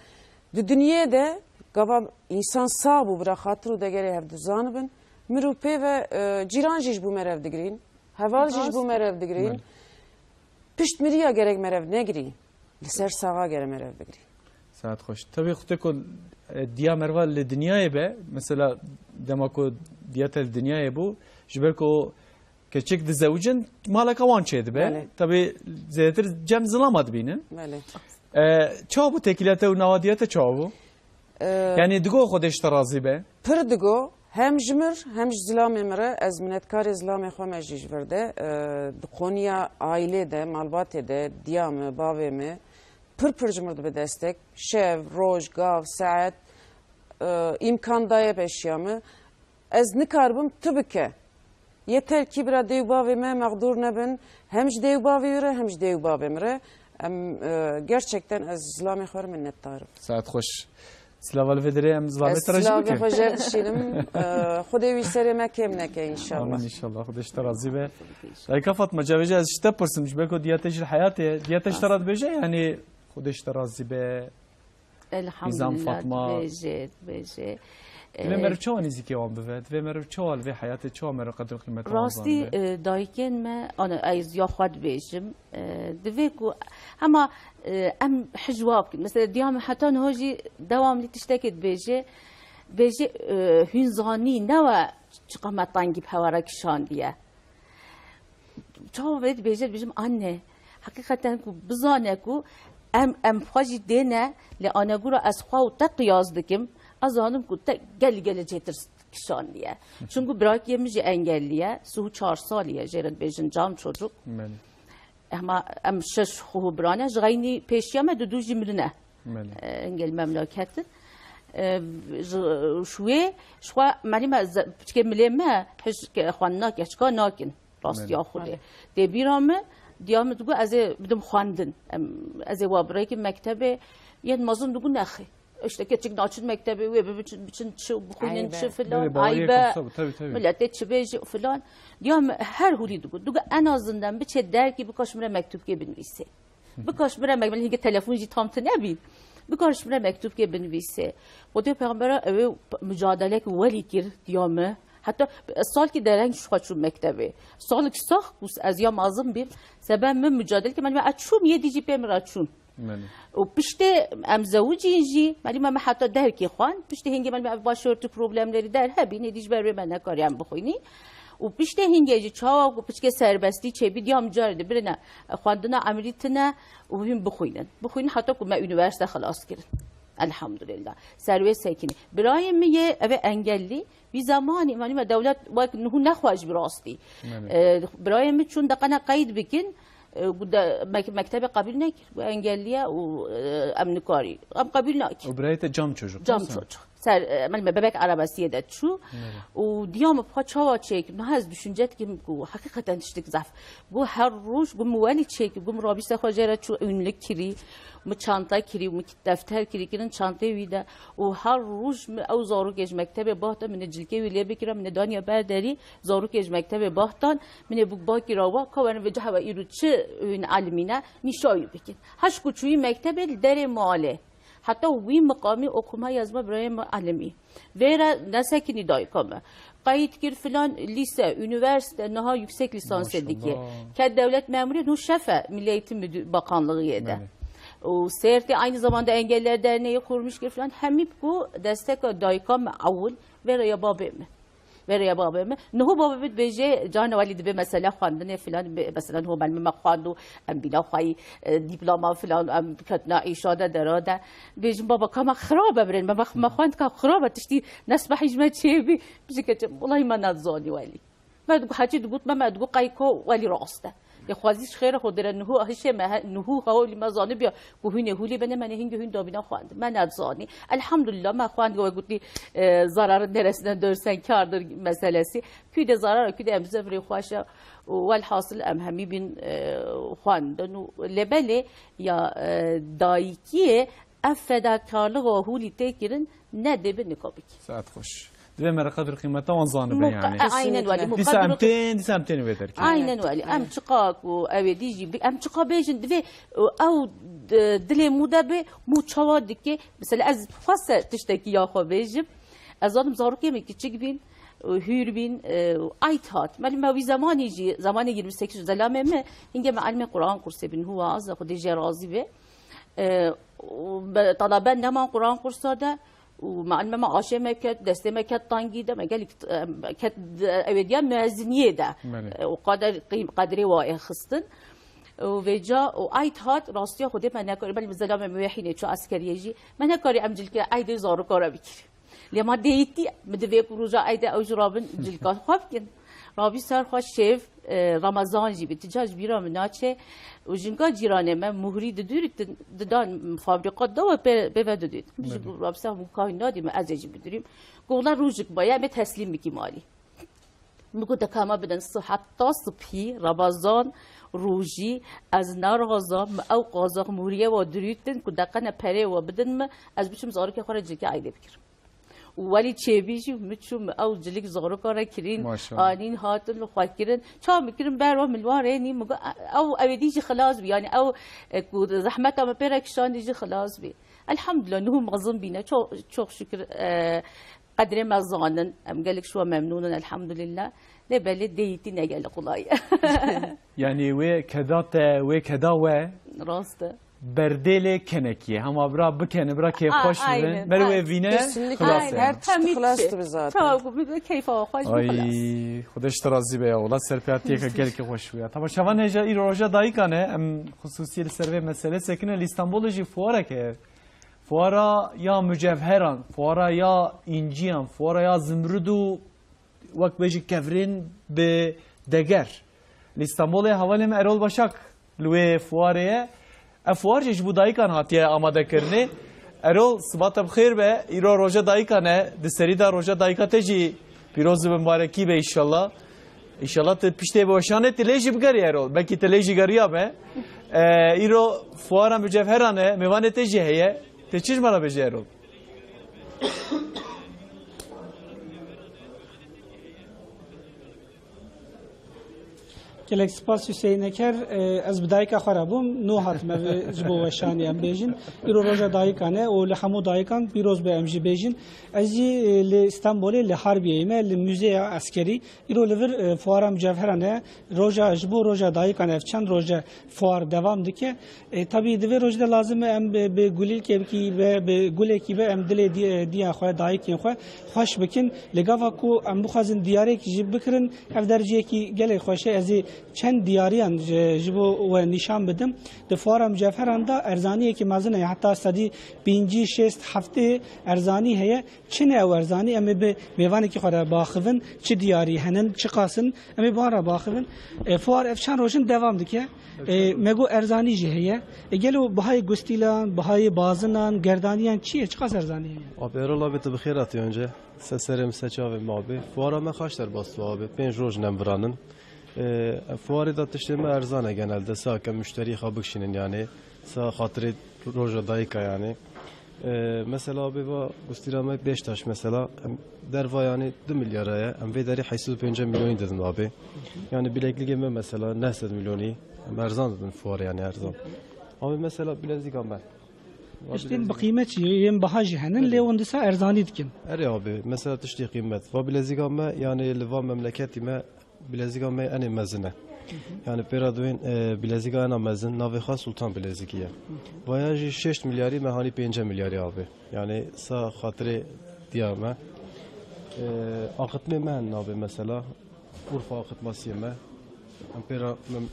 Di dinyê de gava însan sağ bû bira xatir û degerê hev dizanibin. Mir û pê ve, e, cîran jî ji bo me rev digirîn. Heval jî ji bo me rev digirîn. Belê. Pişt miriya gerek me rev negirî. Li ser saxa gerek me rev bigirî. Saet xweş. Tevî xwete ku, e, diya meriva li dinyayê be, mesela dema ku diya te li dinyayê bû, ji ber ku keçik dizewicin, maleka wan çêdibe. Belê. Tevî zêdetir cem zilama dibînin. Belê. E, çawa bû têkiliya te û nava diya te çawa bû? E, Yanî digo Xwedê ji te razî be. Pir digo, hem ji mir, hem ji zilamê min re, ez minetkarê zilamê xwe me jî ji vir de. E, di qoniya aîlê de, malbatê de, diya min, bavê min, pir pir ji mir dibe destek. Şev, roj, gav, saet, e, îmkan daye beşiya min. Ez nikaribim tu bike. Yeter ki bira dê û bavê me mexdûr nebin. Hem ji dê û bavê wî re, hem ji dê û bavê min re. Em, e, gerçekten ez zilamê xwe re minnetdar im. Saet xweş. Silava li vê derê em zilamê Ez te re jî silavê bikin. xwe jê dişînim. E, Xwedê wî serê me kêm neke înşallah. Amin înşallah. Xwedê ji te razî be. Dayika Fatma, cavêje ez ji te pirsim, ji ber ku diya te jî li heyatê ye. Diya te ji te re dibêje, yanî Xwedê ji te razî be. Elhamdulillah, Fatma. dibêje, dibêje. Divê Ee, meriv çawa nêzîkê wan bive? Divê meriv çawa li vê heyatê, çawa meriv qedir qîmeta wan Rastî, zanibe? e, dayikên me, ana, ez ya xwe dibêjim. E, divê ku hema, e, em hijwa bikin. Mesela diya min heta niha jî dewamlî tiştekê dibêje. Dibêje, e, hûn zanî ne we çiqa me tengî bi hewa re kişandiye. Çawa vê dibêje, dibêjim, anne, heqîqeten ku bizane ku em, em xwe jî dêne, lê anegura ez xwe û te qiyas dikim, ez zanim ku te gelî gelî çêtir kişandiye. Çunku birakê min jî engellî ye, sih û çar salî ye, jê re dibêjin cam çocuk. Belê. Hema em şeş xwe biran e, ji xeynî pêşiya me du du jî mirine. Belê. E, engel memleket in. E, ji, ji wê, ji xwe, melî me, ze-, piçkê milê me, hiç ke-, xwendina keçika nakin. Rastiya Belê. Xwedê. Belê. Tê bîra min, diya min digo, ez ê bidim xwendin. Em, ez ê wa birêkim mektebê. Yên mezin digo, nexê. İşte keçik naçin mektebê, wê bi-, biçin, biçin çi, bixwînin Eybe. çi filan. Belê, baweriyê Eybe. Komsa bu, tabii, tabii. Milletê çi bêjî filan. Diya min her hûrî digo. Digo, en azından biçe derkî bikaş min re mektubkê binivîsê. Bikaş min re me-, hingê telefon jî tam tune bî. Bikaş min re mektubkê binivîsê. Xwedê pêxembera ew ê p-, mucadelek welî kir diya min. Heta salkî dereng ji xwe çû mektebê. Salek sax ku ez ya mezin bîm. Sebe min mucadeleke me, me çûm yê dî jî pê min re çûn. Belê. Û piştê em zewicîn jî, melî me, me heta derkê xwend. Piştê hingê me, me başörtü problemleri der hebîn, êdî ji ber vê me nekarî em bixwînî. Û piştê hingê jî çawa ku piçkê serbestî çêbî, diya min carê dibirine xwendina emrî tine û hûn bixwînin. Bixwînin heta ku me unîversîte xilas kirin. Elhamdulillah. Ser wê sekinî. Birayê min yê, ev ê engellî, wî zemanî, malûm e, dewlet wek niha nexweş bi rastî. Belê. E, birayê min çûn deqene qeyd bikin, e, gu de, mek-, mektebê qebûl nekir. Gu engellî ye û, e, em nikarî. Em qebûl nakin. Û birayê te cam çocuk, Cam nasıl? çocuk. Ser, e, malûm e, bebek arabasiyê de çû. Belê. Û diya min xwe çawa çêkir? Niha ez düşünce dikim ku heqîqeten tiştek zaf. Gu her roj, gu min welî çêkir, gu min rabîste xwe jê re çû, ûnlik kirî, min çanta kirî, min defter kirî kirin çantê wî de. Û her roj min ew zarokê ji mektebê bahtan, min ê cilkê wî lê bikira, min ê daniya ber derî, zarokê ji mektebê bahtan, min ê bûk bakira wa, ka werin vêca hewa îro çi hûn elimîne, nîşa wî bikin. Heş ku çûyî mektebê li derê malê. Heta wî miqamî okuma yazma birayê min elimî. Vê re nesekinî dayika me. Qeyd kir filan lîse, unîversîte, niha yüksek lisansê Maşallah. dike. Ke dewlet memurê nû şef e Milli Eğitim Müdür-, Bakanlığı'yê de. Belê. û Sêrtê aynı zamanda Engelliler Derneği kurmuş ki falan, hemî ku desteka dayika me ewil, vê rêya babê me. Vê rêya babê me. Niho babê min dibêje, carna welî dibe mesele xwendinê filan, be-, mesela niho melmê me xwend û em bîna xweyî, e, diploma filan, em ketine îşa de, dera de. Dibêjin, baba, ka me xirab e birên, me, me, me xwend ka xirab e, tiştî nesbehî ji me çêbî. Bijî keçim, welayi me nedizanî welî. Me digo, hecî digot me, me digo qey ko welî rast e. Yê xwezî ji xêra xwe dire, niho hişê me, he-, niho hewlî me zanibiya ku hûnê hûlê bene, me nê hingê hûn dabîna xwend. Me nedizanî. Elhamdulillah, me xwend, we gotî, e, zararın neresine dönsen kârdır meselesi. Kû de zarar, kû de em bize virê xweş e. Û welhasil em hemî bîn, e, xwendin û lê belê ya, e, dayikiyê ev fedakarlığa hûlî tê kirin, ne dê bi nika bikî. Saet xweş. Divê me re qedir qîmeta wan zanibe Muka-, yani. e, aynen Kesinlikle. welî. Dîsa em Mukadir tên, dîsa em tên wê derkê. Aynen welî. Em çiqa ku ew ê dî jî bi-, em çiqa bêjin, divê, e, ew d-, dilê mû de bi mû çawa dike. Mesela ez xwese tiştekî ya xwe bêjim. Ez zanim zarokê min kiçik bîn, e, hûr bîn, e, ait hat. Melî me wî zemanî jî, zemanê yirmi sekiz zelamê me, hingê me elmê Quran kursê bin, huwa azze Xwedê jê razî be. E, û be-, talabe neman Quran kursa de, û mealime me aşê me ket, destê me ket tangî de, me gelek, e, ket, e, ew ê diya müezziniyê de. Belê. E, û qeder qîm-, qedrê wa ê xistin. Û vêca, û ayd hat, rastiya Xwedê me nekarî, belê bi zelame me wê hînê çû eskeriyê jî, me nekarî em cilkê eydê zarokara bikir. Lê ma dêyîtî, mi divê ku roja eydê ew jî rabin cilka xwe bikin. Rabî ser xwe şêv, e, Ramazan jî bi, ti ca ji bîra min naçe. Û jinka cîranê me muhrî didûritin, didan fabrîka da we pê, pê ve didût. Min jî Belê. got, "Rabî ser xwe min kahî nadî me, ez ê jî bidûrîm." Got, "Wela rojik baye, em ê teslîm bikî malî." Min got, "De ka me bidin si-, heta sibhî, Ramazan rojî, ez naraza, mi ew qazax muhriyê we dûritin ku deqene perê we bidin mi, ez biçim zarokê xwe re cilkê eydê bikirim." Û welî çêbî jî min çû, min ew cilik zaroka re kirîn, Maşallah. anîn hatin li xwe kirin. Ça min kirin ber we, min li wan rênî, min got, ew, ew ê dî jî xilas bî. Yanî ew, e, ku zehmeta me pê re kişandî jî xilas bî. Elhamdulillah, niho mezin bîne. Çok, çok şükür, e, qedrê me zanin. Em gelek ji we memnûn in, elhamdulillah. Lê belê dêyîtî ne gelek qulay. Yani wê keda te, wê keda we. Rast e. Berdêlê kenekiyê. Hema bira bikene, bira kêfxweş A, bibin. aynen, Ber wê aynen. vîne Kesinlikle. xilas Aynen. e. Her tişt Hemî xilas çi. dibe zaten. Çawa ku bibe keyfa xweş bû Ay, xilas. Xwedê ji te razî be ya. Wela serpêhatiyeke gelkî xweş bû ya. Temaşevan hêja îro roja dayikan e. Em xisûsî li ser vê meselê sekine. Li Îstanbulê jî fuarek heye. Fuara ya mucevheran, fuara ya înciyan, fuara ya zimrud û wek bêjî kevirên bi deger. Li Stenbolê hevalê me Erol Başak li wê fuarê ye. Ev fuar jî ji bo dayikan hatiye amadekirinê. Erol, siba te bi xêr be. Îro roja dayikan e. Di serî de roja dayika te jî pîroz û mibarekî be înşallah. Înşallah tu piştê bi weşanê tu lê jî bigerî Erol. Belkî tu lê jî geriya be. E, îro fuara mucevheran e. Mêvanê te jî heye. Tê çi ji me re bêjî Erol? Gelek spas Hüseyin Eker. E, ez bi dayika xwe re bûm. Nû hatime vê ji bo weşanê em bêjin. Îro roja dayikan e û li hemû dayikan pîroz be em jî bêjin. Ez jî, e, li Stenbolê li Harbiyeyê me, li Muzeya Eskerî. Îro li vir, e, fuara mucevheran e. Roja, ji bo roja dayikan ev çend roj e fuar devam dike. E, tabî di vê rojê de lazim e em bi, bi gulîlkê bikî be, bi gulekî be em dilê di-, diya xwe, dayikên xwe xweş bikin. Li gava ku em bixwazin diyarêk jî bikirin, ev der cihekî gelek xweş e. Ez ê çend diyariyan ji, ji bo we nîşan bidim. Di fuara mucevheran de erzaniyekî mezin heye, heta sedî pêncî, şêst, heftê erzanî heye. Çi ne ew erzanî? Em ê bi mêvanekî xwe re biaxivin. Çi diyarî henin, çi qas in? Em ê bi wan re biaxivin. E, fuar ev çend roj in devam dike. E, me got erzanî jî heye. E, gelo bihayê gustîlan, bihayê bazinan, gerdaniyan çi ye? Çiqas erzanî heye? Abi Erol abi, tu bi xêr hatî önce. Se serê min, se çavê min abi. Fuara me xweş derbas bû abi. Pênc roj nem viranin. E, fuarê de tiştê me erzan e genelde. Sa ke muşterî xwe bikişînin yani. Sa xatirê roja dayika yani. E, mesela abi va gustîla me Beştaş mesela, em derva yani du milyara ye. Em vê derê heşt sed û pêncî milyonî didin abi. Yani bileklikê me mesela neh sed milyonî. Em erzan didin fuarê yani erzan. Abi mesela bilezîka me. Tiştên bi qîmet jî yên biha jî henin, lê hûn dîsa erzanî dikin. Erê abi, mesela tiştê qîmet. Va bilezîka me yani li va memleketî me Bilezîga me enê mezin e. Yani pêra duyên, e, bilezîka ena mezin, navê xwe Sultan Bilezîkî ye. Vaya jî şeş milyarî me hanî pênce milyarî abi. Yani sa xatirê diyar me. E, axitmê me navê mesela. Urfa axitmasiyê me. Em pêra mem-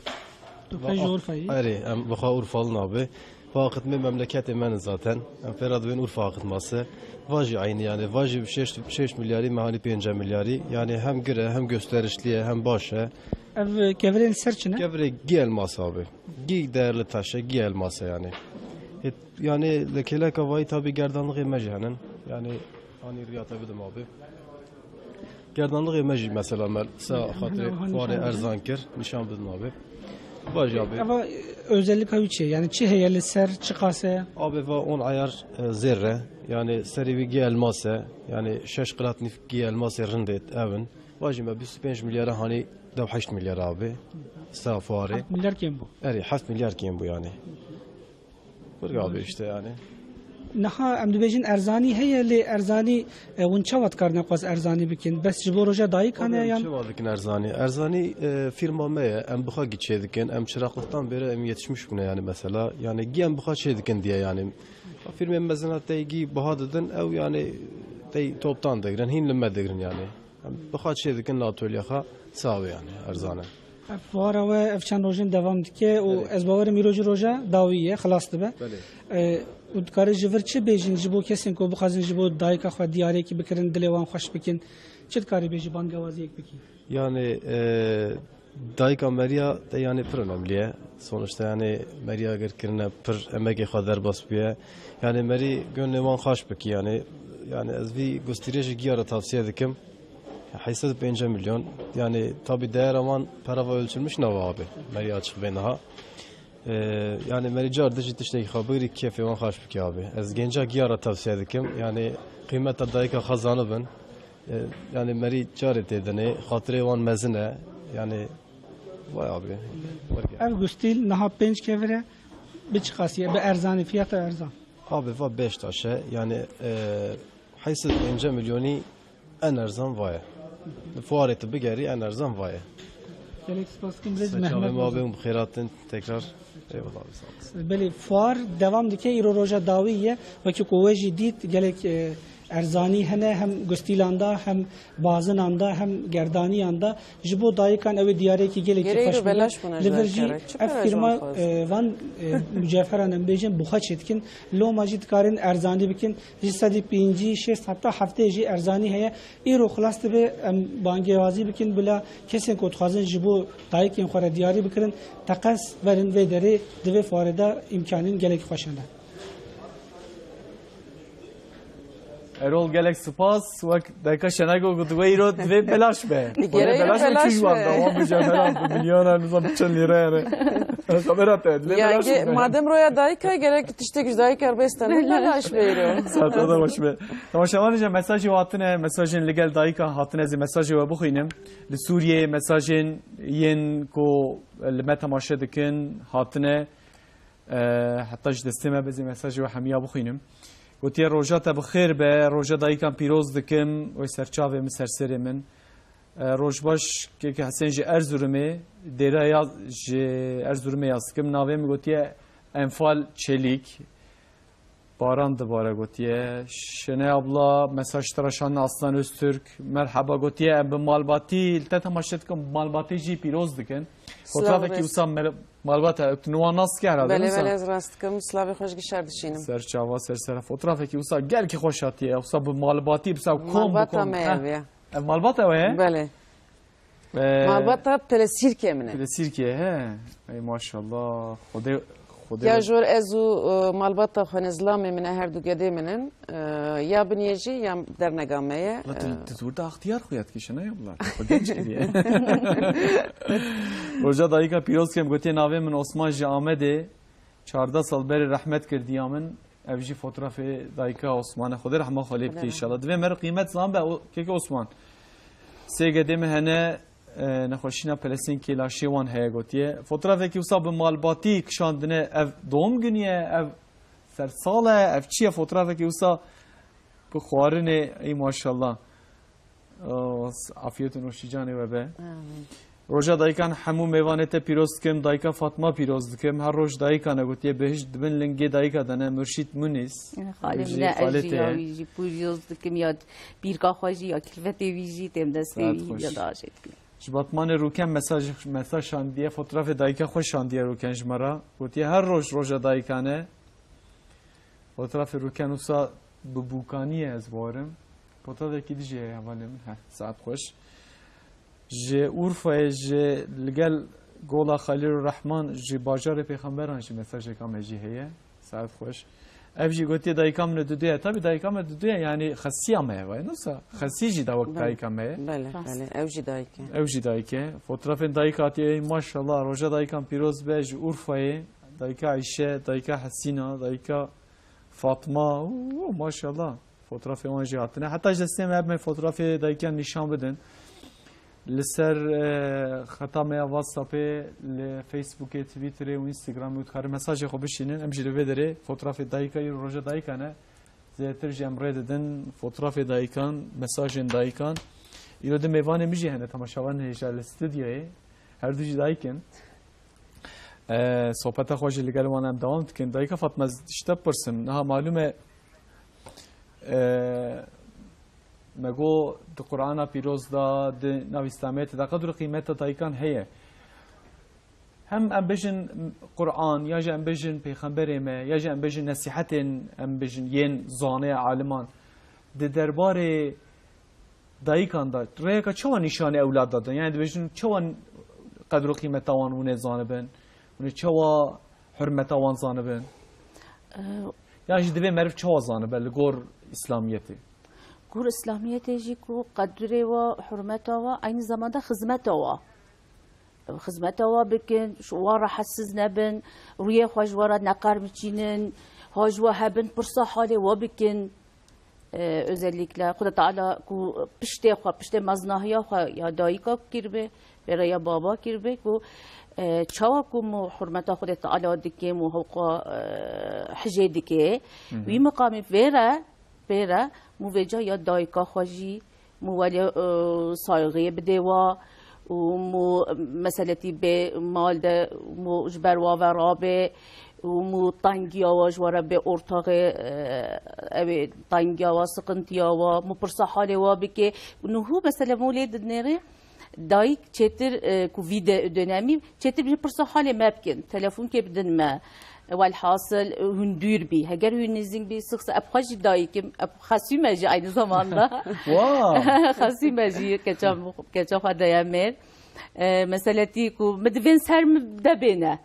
Tu qey ji Urfayî? Erê, em bi xwe Urfalı nabê. Va axitmê memleketê me ne zaten. Em pêra dibên Urfa axitması. Va jî eynî yani. Va jî şeş, şeş milyarî me hanî pênce milyarî. Yani hem gir e, hem gösterişli ye, hem baş e. Ev kevirên li ser çi ne? Kevirê gî elmas abi. Gî değerli taş e, gî elmas e yani. E, yani li kêleka vayî tabi gerdanlixê me jî henin. Yani hanî riya te bidim abi. Gerdanlixê me jî mesela me sa xatirê fuarê erzan kir, nîşan bidin abi. Vaj abi. Eva, e, özellik ew çi ye? Yani çi heye li ser, çi qas e? Abi va on ayar, e, zêr e. Yani serê wî gî elmas e. Yani şeş qilat nîv gî elmasê rindê ev in. Va jî me bîst û pênc milyara hanî dew heşt milyar abi. Sa fuarê. Heft milyar kêm bû. Erê, heft milyar kêm bû yani. Kurga abi işte yani. Niha em dibêjin erzanî heye, lê erzanî, e, hûn çawa dikarine xwaz erzanî bikin? Bes ji bo roja dayikan e yan? Çawa dikin erzanî? Erzanî, e, firma me ye. Em bi xwe gî çê dikin. Em çiraqliktan bêre em yetişmiş bûne yani mesela. Yani gî em bi xwe çê dikin diye yani. Firmê mezina tey gî biha didin, ew yani tey toptan digirin, hîn li me digirin yani. Em bi xwe çê dikin li atolyexa sawe yani, erzan e. Ev fuara we ev çend rojên devam dike û ez bawerim îro jî roja dawî ye, xilas dibe. Belê. E, û dikare ji vir çi bêjin ji bo kesên ku bixwazin ji bo dayika xwe diyariyekî bikirin, dilê wan xweş bikin? Çi dikarî bêjî, bangewaziyek bikî? Yani, e, dayika meriya te yani pir önemli ye. Sonuçta yani meriya agir kirine pir emekê xwe derbas bûye. Yani merî gönlê wan xweş bikî yani. Yani ez vî gustîrê jî giya re tavsiye dikim. Heyset û pêncî milyon. Yani tabi değer aman perava ölçülmüş nava abi. Merî açık bê niha. Ee, yani merî car dijî tiştekî xwe bigirî kêfê wan xweş bikî abi. Ez genca giya re tavsiye dikim. Yani qîmeta dayika xwe zanibin. Ee, yani merî carê tê dinê. Xatirê wan mezin e. Yani vay abi. Ev gustîl niha pênc kevir e. Bi çi qasî ye? Bi erzanî, fiyata erzan. Abi va beş taş e. Yani, e, heyset pêncî milyonî en erzan va ye. Fuarê tu bigerî en erzan va ye. Gelek spas dikim, birêz Mehmet. Çavê ma bê hûn bi xêr hatin tekrar. Eyvallah abi, sağ olasın. Belê, fuar devam dike, îro roja dawî ye. Wekî ku we jî dît, gelek, e, erzanî hene, hem gustîlan da, hem bazinan da, hem gerdaniyan da. Ji bo dayikan ew ê diyariyekî gelekî xweş bûne. Li vir jî ev firma, e, van, e, mucevheran em bêjin, bi xwe çêdikin. Loma jî dikarin erzanî bikin. Ji sedî pêncî, şêst heta heftê jî erzanî heye. Îro xilas dibe, em bangewazî bikin, bila kesên ku dixwazin ji bo dayikên xwe re diyarî bikirin, teqez verin vê derê, di vê fuarê de îmkanên gelek xweş hene. Erol, gelek spas. Wek dayika Şenay got, got, we îro divê belaş be. Gerek belaş be, belaş çi be. Wan da, wan bi cevheran, bi milyonan, nizam çend lîre yani. Xebera te, divê belaş be. Madem roya dayika, gerek tiştek ji dayika re bêste, belaş be îro. Saeta da baş be. Temaşevan, îca mesajê hatine, mesajên li gel dayika hatine, ez ê mesajê we bixwînim. Li Sûriyeyê mesajên yên ku li me temaşe dikin hatine. E, heta ji destê me bizê mesajê we hemiya bixwînim. Gotiye, "Roja te bi xêr be, roja dayikan pîroz dikim, wê serçavê min, ser serê min." E, roj baş, kêkê Hesên ji Erzurumê, Dêra ya ji Erzurumê yaz dikim. Navê min gotiye Enfal Çelîk. Baran dibare gotiye. Şenay abla, mesaj te re şandin Aslan Öztürk. Merhaba gotiye, em bi malbatî, li te temaşe dikim, malbatî jî pîroz dikin. Fotoğrafekî wisa mel-, malbata, tu niwan nas dike herhalde, belê, wisa? Belê, ez rast dikim. Slavê xwe ji gişer dişînim. Ser çava, ser sera. Fotoğrafekî wisa gelkî xweş hatiye. Wisa bi malbatî, wisa kom bi kom. Malbata me ye. Ev malbata we ye? Belê. Ee, malbata pelesîrkê min e. Pelesîrkê, he. Ey maşallah. Xwedê, Xwedê. Ya jor ez û, e, malbata xwe ne zilamê min e, her du gedê min in. E, ya binê jî ya dernega me ye. La tu, e, tu, tu burada axtiyar xuya dikişe, ne ya bunlar? Xwe genç kiriye. Roja dayika pîroz kem, gotiye navê min Osman, ji Amedê. Çardeh sal berê rehmet kir diya min. Ev jî fotoğrafê dayika Osman e. Xwedê rehma xwe lê bike înşallah. Divê meriv qîmet zan be, o, keke Osman. Sê gedê min hene, e, nexweşîna pelesên kêlaşê wan heye gotiye. Fotoğrafekî wisa bi malbatî kişandine, ev doğum günü ye, ev sersal e, ev çi ye? Fotoğrafekî wisa bi xwarinê, ey maşallah. O, afiyet û noşî canê we be. Amîn. Roja dayikan hemû mêvanê te pîroz dikim, dayika Fatma pîroz dikim. Her roj dayikan e gotiye, bihişt di bin lingê dayika de ne, Murşîd Munîs. Xalê Wî min jî e, ez xalê jî te ya ye. Wî jî pîroz dikim, ya pîrka xwe jî, ya kilvetê wî jî, têm destê Saet wî, xweş. Ya da jê dikim. Ji Batmanê Rûken mesaj, mesaj şandiye, fotoğrafê dayika xwe şandiye Rûken ji me re. Gotiye, her roj roja dayikan e. Fotoğrafê Rûken wisa bi bûkanî ye, ez bawerim. Fotoğrafekî dijî heye hevalê min. Heh, saet xweş. Ji Urfayê, ji li gel Gola Xelîlurrehman, ji bajarê pêxemberan jî mesajeka me jî heye. Saet xweş. Ev jî gotiye dayika min e duduye. Tabî dayika me duduye, yanî xesiya me ye, vay nasıl? Xesî jî da wek Belê. Dayika me ye. Belê, Rast. Belê. Ew jî dayik e. Ew jî dayik e. Fotoğrafên dayika hatiye, ey maşallah, roja dayikan pîroz be, ji Urfayê. Dayika Ayşe, dayika Hesîna, dayika Fatma. Oo, maşallah. Fotoğrafê wan jî hatine. Heta ji destê me hebe fotoğrafê dayikan nîşan bidin. Li ser, e, xeta me ya WhatsAppê, li Facebookê, Twitterê û Instagramê û dikarin mesajê xwe bişînin. Em jî li vê derê fotoğrafê dayika îro roja dayika ne. Zêdetir jî em rê didin fotoğrafê dayikan, mesajên dayikan. Îro di mêvanê min jî hene, temaşevanên hêja li stûdyoyê. Her du jî dayik in. E, sohbeta xwe jî li gel wan em dewam dikin. Dayika Fatma, ez ji te bipirsim. Niha malûm e, e, me got di Qur'ana pîroz de, di nav Îslamiyetê de qedr û qîmeta dayikan heye. Hem em bêjin Qur'an, ya jî em bêjin pêxemberê me, ya jî em bêjin nesîhetên, em bêjin yên zanê aliman. Di derbarê dayikan de rêyeka çawa nîşanî ewlad dadin? Yani dibêjin çawa qedr û qîmeta wan hûn ê zanibin? Hûn ê çawa hurmeta wan zanibin? Ee, Ya jî divê meriv çawa zanibe li gor Îslamiyetê? Gor Îslamiyetê jî ku qedrê wa, hurmeta wa, aynı zamanda xizmeta wa. Xizmeta wa bikin, ji wa rahetsiz nebin, rûyê xwe ji we re neqermiçînin, ha ji we hebin, pirsa halê we bikin. Ee, özellikle Xuda Teala ku piştê xwe, piştê meznahiya xwe ya dayika kiribe, vêre ya baba kiribe, ku, e, çawa ku mu hurmeta Xuda Teala dikim û hewqa, e, hicê dike, Hı hı. wî miqamî vêre, vêre mu vêca ya dayika xwe jî mu welê, e, saygiyê bidê wa û mu meseletî bê mal de mu ji ber wa ve rabe û mu tengiya wa ji we re bê ortaxê, e, ew ê tengiya wa, siqintiya wa, mu pirsa halê wa bike. Niho mesele mu lê dinêrê dayik çêtir, e, ku vî de dönemî çêtir bi pirsa halê me bikin. Telefonkê bidin me. Welhasil, hûn dûr bî. Heger hûn nêzîk bî, sixse eb xwe jî dayikim, eb xesû me jî aynı zamanda. Wow! Xesû me jî keça, keça xwe deye mêr. E, meseletî ku min divên ser min de bêne.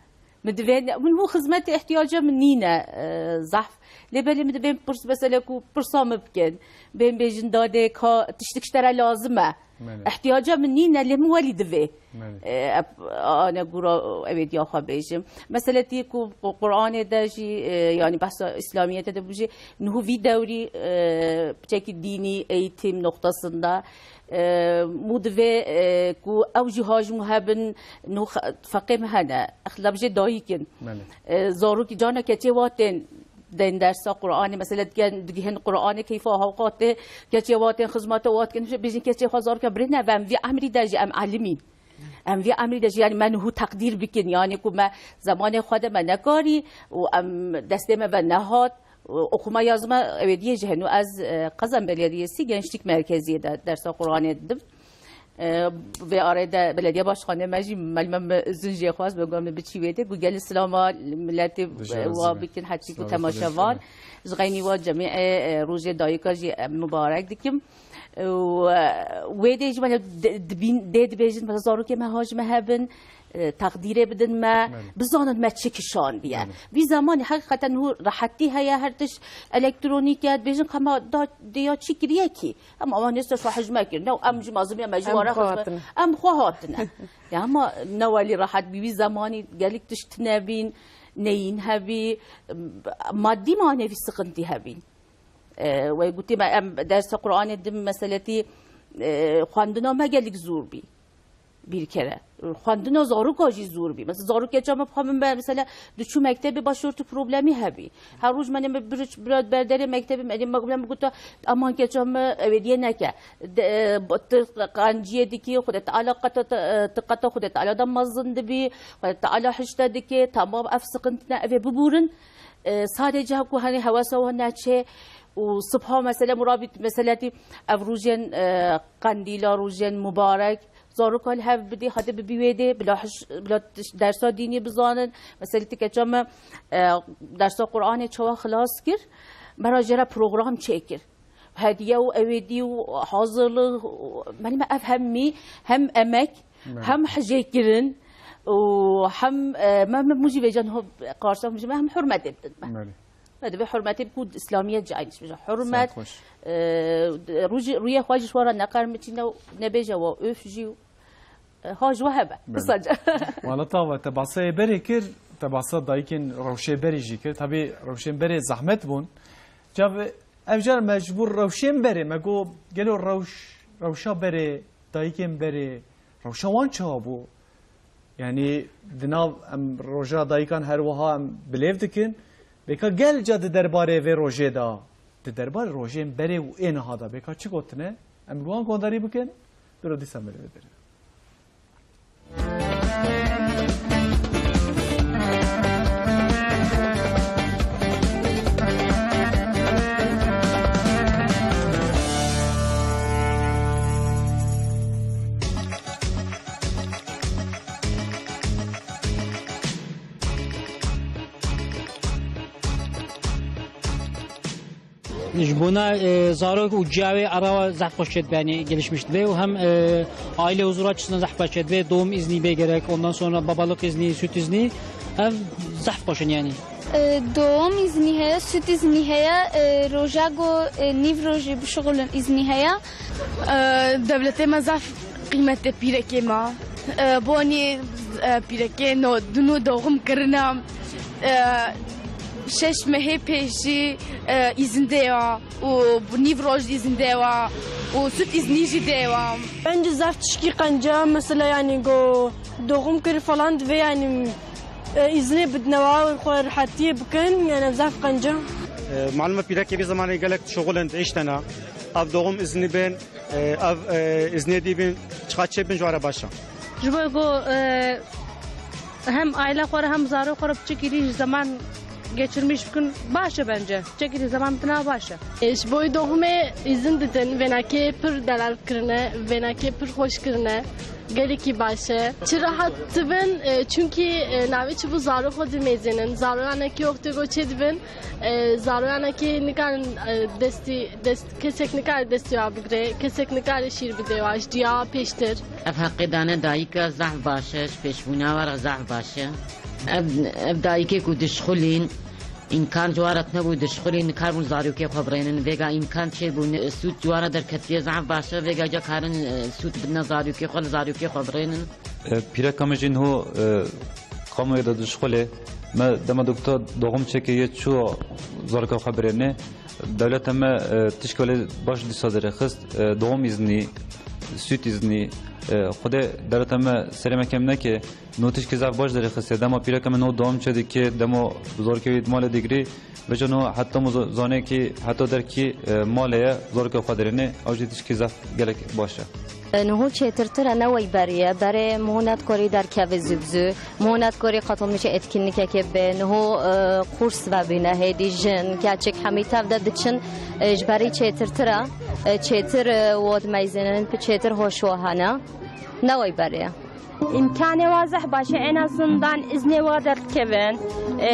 Min divên, min hû xizmetê ihtiyaca min nîne, e, zehf. Lê belê min divên pirs, mesele ku pirsa min bikin. Bên bêjin dadê ka tiştik ji te re lazim e. Belê. Ihtiyaca min nîne, lê min welî divê. Belê. E, ep-, ane gura ew ê diya xwe bêjim. Meseletî ku Qu-, Qur'anê de jî, e, yani behsa İslamiyetê de bû jî, niho vî dewrî, e, piçekî dînî eğitim noktasında, e, mu divê, e, ku ew jî haj mu hebin, niho xe-, feqê min hene, exlab jê dayikin. Belê. E, zarokî cana keçê wa tên, Dên dersa Qur'anê, mesela digen, digihin Qur'anê keyfa hewqa tê, keçê wa tên xizmata wa dikin, bêjin keçê xwe zarokê birîne ve em vî emrî de jî em elimîn. Em vî emrî de jî, yani me niho teqdîr bikin, yani ku me zemanê xwe de me nekarî û em destê me ve nehat, û okuma yazma ew ê diyê jî henu ez, e, Qazan Belediyesi Gençlik Merkeziye de dersa Qur'anê didim. E, vê arê de belediye başkanê me jî melime me izin jê xwest, me got em biçî wê de, got gelî silama miletê, Dijî e, wa razî me. bikin, hetî ku Sağ ol, temaşevan. Ji xeynî wa cemî, e, e, rojê dayika jî, e, mibarek dikim. E, û, e, wê dê jî, me de, dibîn, dê dibêjin, mesela zarokê me haj me hebin, e, teqdîrê bidin me, Belê. bizanin me çi kişandiye. Belê. Vî zemanî heqîqeten hû rehetî heye, her tişt elektronîk e, dibêjin ka me da, dê ya çi kiriye kî? Em awan nêste xwe hej me kirine û em jî mazimiya me jî Em wara xwe xwe hatine. em xwe hatine. Ya ama ne welî rehet bî, wî zemanî gelek tişt nebîn, neyîn hebî, madî manevî sıkıntı hebîn. E, wê gotî me em dersa Qur'anê dim meseletî, e, xwendina me gelek zor bî. Bir kere. Xwendina zaroka jî zor bî. Mesela zarokê çawa me bixwe min be, mesela diçû mektebê başortî problemî hebî. Her roj me ne bira berderê mektebê me, me gota aman keça me ewêdiyê neke. De, e, tu qenciyê dikî, Xwedê Teala qeta te, e, tu qeta Xwedê Teala de mezin dibî, Xwedê Teala hişte dike, tamam ev sıkıntı ne, ev ê bibûrin. E, sadece ku hani hewesa wan neçe û sibha mesela murabit meseletî ev rojên, e, qendîla, rojên mubarek, zaroka li hev bidî, hadi bibî wê dê, bila hiş-, bila tiş-, dersa dînî bizanin. Mesela ti keça me, e, dersa Qur'anê çawa xilas kir, me ra jê re program çêkir. Hediye û ewêdî û hazirlik û, me, me ev hemî, hem emek, Belê. hem hijêkirin û hem, e, me, me mû jî vêcan ho qarşıdan mû jî me hem hurmetê bidin me. Belê. Me divê hurmetê ku İslamiyet jî aynı şey. Hurmet, Saet xweş. e, rûjî, rûyê xwe ji şwara neqermiçîne û nebêje wa öf jî û, e, ha ji we hebe. Belê. Kısaca. Wala tava, te bahsa berê kir, te bahsa dayikên rewşê berê jî kir. Tabii rewşên berê zahmet bûn. Cav ev car me ji bo rewşên berê, me got gelo rewş-, rewşa berê, dayikên berê, rewşa wan çawa bû? Yani di nav em roja dayikan her wiha em bilêv dikin. Bêka gel ca di derbarê vê rojê de, di derbarê rojên berê û ê niha de bêka çi gotine? Em li wan guhdarî bikin, diro dîsa em li vê derê. Ji bona, e, zarok û ciyawê Arawa zehf xweş çêdibe, yani gelişmiş dibe û hem, e, aile huzura çisna zehf xweş çêdibe, doğum izni bê gerek, ondan sonra babalık izni, süt izni, ev zehf xweş in yani. E, doğum izni heye, süt izni heye, e, roja go, e, nîv rojî bişuxulin izni heye. E, dewletê me zaf qîmetê pîrekê me. E, bonî, e, pîrekê no, dûnû doğum kirina, e, şeş mehê pêşî, e, îzin dê wa û nîv roj îzin dê wa û süt îznî jî dê wa. Bence zaf tişkî qence, mesela yani go doğum kir falan divê yani, e, îzinê bidine wa xwe rehetiyê bikin, yani zaf qence. E, malum e pîrekê vê zemanê gelek şixulin, dihiştene. Ev doğum izni bên, e, ev, e, iznê dî bin, çiqa çê bin ji were baş e. Ji bo ku, e, hem aile xwe re hem zarok xwe re piçekî rî zaman geçirmiş bikin baş e bence. Piçekî rî zaman bitina baş e. E, ji bo doğumê îzin didin, vênakê pir delal kirine, vênakê pir xweş kirine. Gelekî baş e. Çi rehat dibin, e, çunkî, e, navê çi bû zarok xwe dimêzînin. Zaroyanekî wextê ku çêdibin, e, zaroyanekî nikarin, e, destî, dest, kesek nikare destî wa bigire, kesek nikare şîr bide wa, ji diya pêştir. Ev heqê dane dayika zehf baş e, ji pêşbûna we re zehf baş e. Ev, ev dayikê ku dişxulîn, îmkan ji wan re tune bû, dişxulîn, nikarbûn zarokê xwe birênin. Vêga îmkan çêbûn, e, sûd ji wan re derketiye, zehf baş e. Vêga ca karin, e, sûd bidine zarokê xwe, li zarokê xwe birênin. E, pîreka min jî niho, e, kamoyê de dişxulê. Me dema doktor doğum çêkê yê çû zaroka xwe birênê. Dewleta me, e, tişka wê baş dîsa derêxist, e, doğum izni, süt izni, e, Xwedê dewleta me serê me kêm neke, no tişkî zaf baş derêxistiye. Dema pîreka me no doğum çêdike, dema zarokê wî di malê digirî, vêca no heta mo za-, zanê kî heta derkî, e, malê ye, zaroka xwe dirênê, ew jî tişkî zaf gelek baş e. Niho çêtirtir e, ne wey berê ye. Berê miho nedkorî derkeve zû bi zû. Miho nedkorî katılmışê etkinlikekê be. Niho, e, kurs vebîne, hêdî jin, keçik hemî tev de diçin, e, ji berî çêtirtir e. E, çêtir, e, wad meyzînin, çêtir hoş wa hene. Ne wey berê ye. Îmkanê wa zeh baş e, en azından iznê wa derdikevin. E,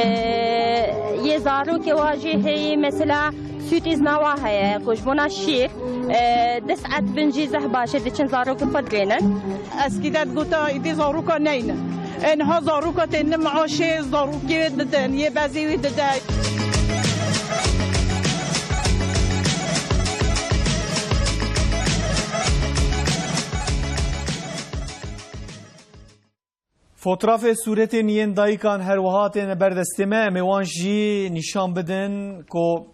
yê zarokê wa jî heyî, mesela, Süt îzna wa heye, ku ji bona şîr, e, du saet bin jî zeh baş e, diçin zarokê xwe dirênin. Eskî de digota, îdî zaroka neyne. E, niha zaroka têne meaşê, zarokê wê didin, yê bezê wê dide. Fotrafê sûretên yên dayikan her wiha têne ber destê me, em ê wan jî nîşan bidin ku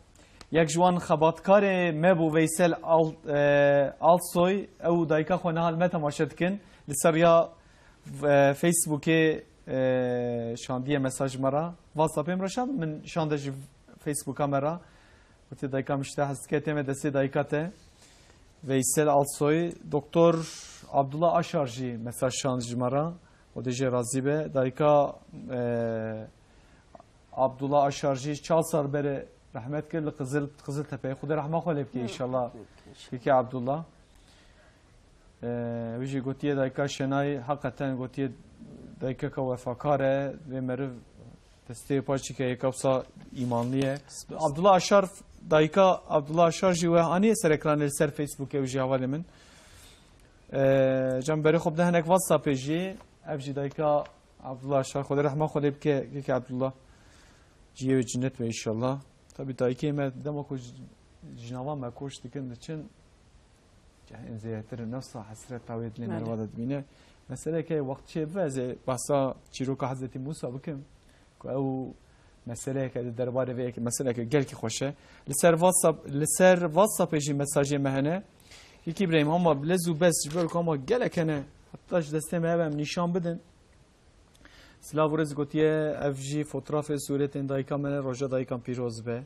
Yek ji wan xebatkarê me bû Veysel Al-, e, Alsoy, ew û dayika xwe niha li me temaşe dikin. Li ser riya, e, Facebookê, e, şandiye mesaj ji me re. WhatsAppê min re şand, min şande ji Facebooka me re. Gotiye dayika min ji te hez dike, tême destê dayika te. Veysel Alsoy, Doktor Abdullah Aşar jî mesaj şand ji me re. Xwedê jê razî be. Dayika, e, Abdullah Aşar jî çar sal berê rehmet kir li Qizil, Qiziltepe. Xwedê rehma xwe lê bike Hı. inşallah. Kekê Abdullah. Ee, wî jî gotiye dayika Şenay, heqeten gotiye dayikeka wefakar e, vê meriv destê wê paç dike, yeka wisa îmanlî ye. Abdullah Aşar, dayika Abdullah Aşar jî we aniye ser ekranê li ser Facebookê, ew jî hevalê min. Ee, can berê xwe bide hinek WhatsAppê jî, ev jî dayika Abdullah Aşar, Xwedê rehma xwe lê bike, kekê Abdullah. Cihê wê cennet be inşallah. Tabii dayikê me dema ku ji-, jinava me koç dikin diçin, cehên zêdetir nefsa hesreta wê dilê Belê. meriva de dibîne. Meseleke wext çê bibe ez ê behsa çîroka Hezretî Mûsa bikim. Ku ew meseleyeke di derbarê vê yekê, meseleke gelkî xweş e. Li ser WhatsApp, li ser WhatsAppê jî mesajê me hene. Kekî Îbrahîm, hema bi lez û bez ji ber ku hema gelek hene, heta ji destê me hebe em nîşan bidin. Silav û rêz gotiye, ev jî fotrafê sûretên dayika me ne, roja dayikan pîroz be.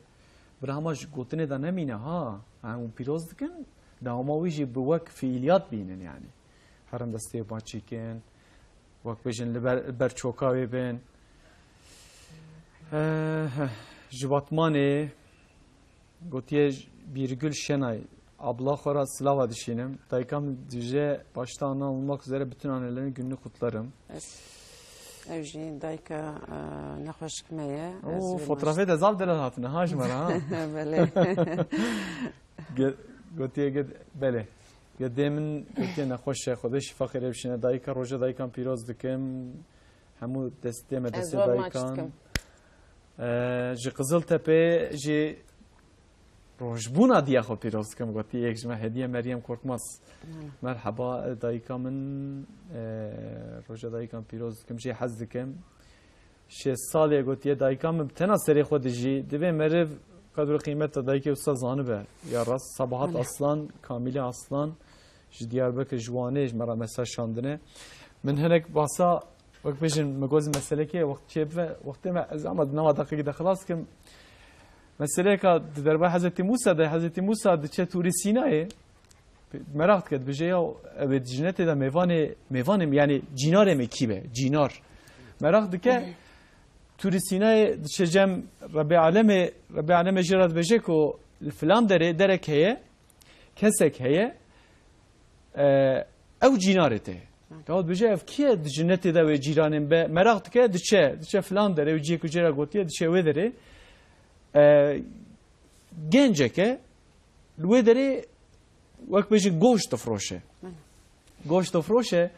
Bira hema ji gotinê de nemîne ha. Em hûn pîroz dikin, dewama wî jî bi wek fiîliyat bînin yani. Herin destê ba çîkin, wek bêjin li ber, ber çoka wê bên. Eh, ji Batmanê gotiye, Bîrgül Şenay, abla xwe re silava dişînim. Dayika min dije, başta anne olmak üzere bütün annelerin gününü kutlarım. Ez, ev jî dayika, e, nexweşik me ye. Ez Oo, vê fotrafê de zaf delal hatine ha ji me re ha. Belê. Ge-, gotiye ge-, belê. Gedê min gotiye nexweş e, Xwedê şifa xêrê bişîne. Dayika, roja dayikan pîroz dikim. Hemû destê me, Ez destê zor maç dayikan. dikim. Ee, ji Qiziltepe jî rojbûna diya xwe pîroz dikim. Gotiye yek ji me Hediye Meryem Korkmaz. Hı. Merheba, e, dayika min, e, roja dayikan pîroz dikim. Jê hez dikim. Şêst salê gotiye, dayika min bi tena serê xwe dijî. Divê meriv qedr û qîmeta dayikê wisa zanibe. Ya rast, Sabahat Belê. Aslan, Kamîle Aslan, ji Diyarbekir, ji Wanê ji me re mesaj şandine. Min hinek basa, wek bêjin, min got meselekê wext çê bibe, wextê me, ez ama di nava deqekî de xilas kim. Meseleyeka di derba Hezretî Mûsa de, Hezretî Mûsa diçe Tûrê Sînayê, meraq dike, dibêje, ya ew ê di jinetê de mêvanê, mêvanê min, yani cînarê min kî be, cînar. Meraq dike, Tûrê Sînayê diçe cem Rebê Alemê, Rebê Alemê jê re dibêje ku li filan derê derek heye, kesek heye, e, ew cînarê te. Ya dibêje, ev kî ye di jinetê de wê cîranên be? Meraq dike, diçe, diçe filan derê, ew cihê ku jê re gotiye, diçe wê derê. E, gencek e, li wê derê wek bêjin goşt difroşe. Hı. Goşt difroşe,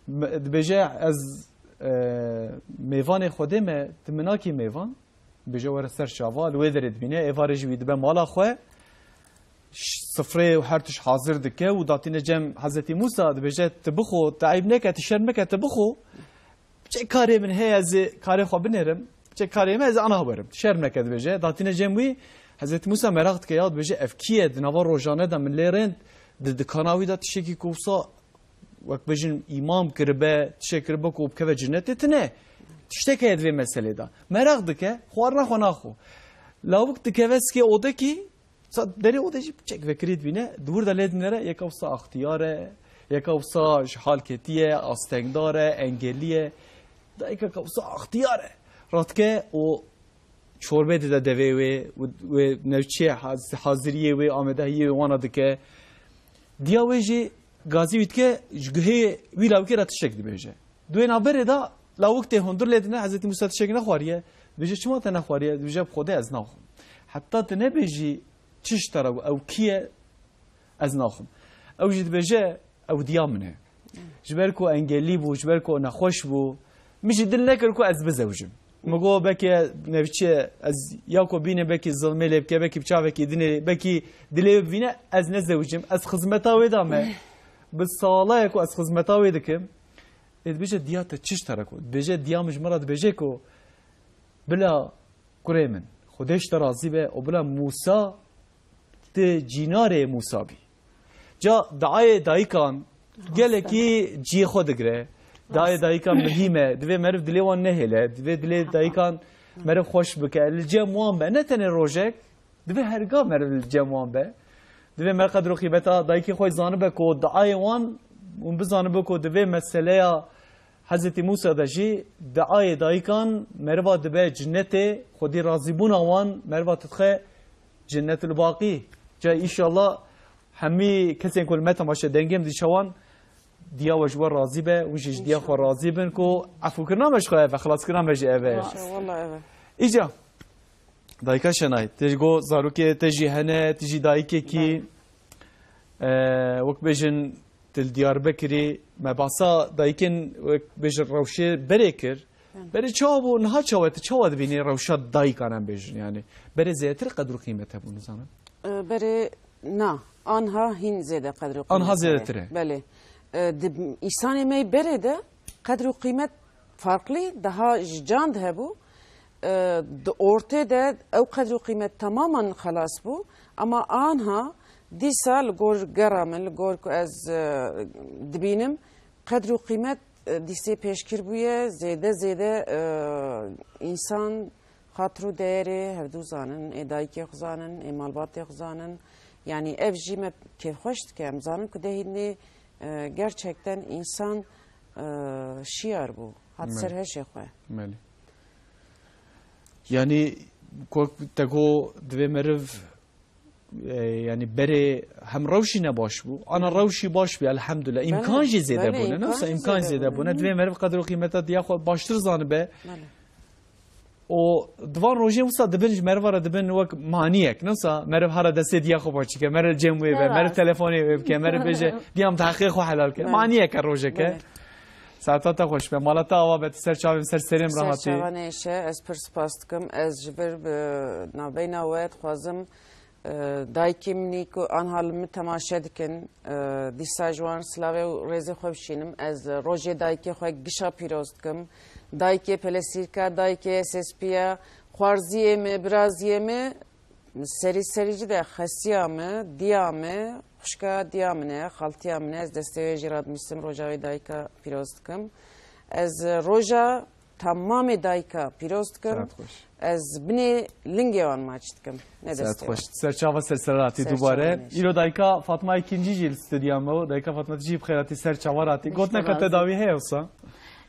me-, dibêje, ez, e, mêvanê Xwedê me, tu min nakî mêvan? Dibêje, were ser çava, li wê derê dibîne, êvarê jî wî dibe mala xwe, ş-, sifrê û her tişt hazir dike û datîne cem Hezretî Mûsa, dibêje, tu bixwe, tu eyb neke, tu şerm neke, tu bixwe. Çi karê min heye, ez ê karê xwe binêrim. Çi karê min, ez ana werim. Şerm neke, dibêje. Datîne cem wî, Hezretî Mûsa meraq dike, ya dibêje, ev kî ye? Di nava rojane de min lê rênd, di dikana wî de tiştekî ku wisa, wek bêjin, îmam kiribe, tiştek kiribe ku bikeve cinetê, tine. Tiştek heye di vê meselê de. Meraq dike, xwarina xwe naxwe. Lawik dikeve sikê odekî, Sa derê odê jî piçek vekirî dibîne, di wir de lê dinere, yeka wisa axtiyar e, yeka wisa ji hal ketiye, astengdar e, engelî ye. Dayikeka wisa axtiyar e. Ratike û çorbê dide devê wê, û wê newçiyê haz-, haziriyê wê, amadehiyê wê wana dike. Diya wê jî gazî wî dike, ji guhê wî lawikê re tiştek dibêje. Di wê navberê de lawik tê hundir lê dine, Hezretî Mûsa tiştek nexwariye. Dibêje, çima te nexwariye? Dibêje, bi Xwedê ez naxwim. Heta tu nebêjî çi ji te re bû, ew kî ye, ez naxwim. Ew jî dibêje, ew diya min e. Ji ber ku engelî bû, ji ber ku nexweş bû, min jî dil nekir ku ez bizewicim. Min got, belkî nevçe ez ya ku bîne, belkî zilmê lê bike, belkî bi çavekî dinê, belkî dilê wê bivîne, ez nezewicim. Ez xizmeta wê de me. Bi sala ye ku ez xizmeta wê dikim. Ê dibêje, diya te çi ji te re got? Dibêje, diya min ji min re dibêje ku, bila kurê min, Xwedê ji te razî be û bila Mûsa ti cînarê Mûsa bî. Ca diayê dayikan gelekî cihê xwe digire. Diayê dayikan muhîm e. Divê meriv dilê wan nehêle. Divê dilê dayikan meriv xweş bike. Li cem wan be. Ne tenê rojek. Divê herga meriv li cem wan be. Divê meriv qedr û qîmeta dayikê xwe zanibe ku diayê wan, hûn bizanibe ku divê meseleya Hezretî Mûsa de jî diayê dayikan meriva dibe cinnetê, Xwedî razîbûna wan meriva dixe cennetul baqî. Ca înşallah hemî kesên ku li me temaşe dengê min dîşe wan diya we ji we razî be, hûn jî ji diya xwe razî bin ku efûkirina me ji xwe ev e, xelaskirina me jî ev e. Maşallah, ev e. Îca, dayika Şenay, te ji go zarokê te jî hene, tu jî dayikekî, e, wek bêjin, Til Diyarbekirî, me bahsa dayikên wek bêjin rewşê berê kir. Berê çawa bû, niha çawa, tu çawa dibînî rewşa dayikan em bêjin, yanî berê zêdetir qedr û qîmet hebû, nizanim. E, berê na, anha hîn zêde qedr û qîmet heye. Anha zêdetir e. Belê. E, di, însanê me berê de qedr û qîmet farklî, daha ji can de hebû. E, di ortê de ew qedr û qîmet tamamen xelas bû. Ama anha dîsa li gor gera min, li gor ku ez, e, dibînim, qedr û qîmet, e, dîsê pêşkir bûye, zêde zêde, e, însan xatir û deyerê hevdû zanin, ê dayikê xwe zanin, ê malbatê xwe zanin. Yanî ev jî me kêfxweş dike. Em zanin ku dehînê, e, gerçekten însan, e, şiyar bû. Hat ser heşê xwe. Belê. Yanî, ku te got divê meriv, e, yanî berê hem rewşî ne baş bû, ana rewşî baş bû, elhamdulillah. Belê, îmkan jî zêde bûne, ne wisa îmkan zêde bûne. Divê meriv qedr û qîmeta diya xwe baştir zanibe. Belê. Û di van rojê wisa dibin ji meriva re dibin wek maniyek. Ne wisa meriv hara destê diya xwe baş dike, meriv cem wê be, meriv telefonê wê bike, meriv bêje, diya min heqê xwe helal ke. Belê. Maniyeke rojeke. Belê. Saeta te xweş be. Mala te ava be, tu ser çavê min, ser serê min re hatî. Ser çava nêşe, ez pir spas dikim. Ez ji vir bi navbeyna we dixwazim, e, dayikê min î ku anha li min temaşe dikin, e, dîsa ji wan silavê û rêzê xwe bişînim. Ez rojê dayikê xwe gişa pîroz dikim. Dayikê pelesîrka, dayikê S S P ya, xwarziyê min, biraziyê min, Serî serî jî de xesiya me, diya me, xwişka diya min e, xaltiya min e, ez destê wê jî radimîsim, roja wê dayika pîroz dikim. Ez roja tamamê dayika pîroz dikim. Saet xweş. Ez binê lingê wan maç dikim. Ne destê wan. Saet xweş. Ser çava ser serhatî dubare. Îro dayika Fatma Ekincî jî li stûdiya me û dayika Fatma tu jî bi xêr hatî, ser çava ratî. Gotineka te dawî heye wisa?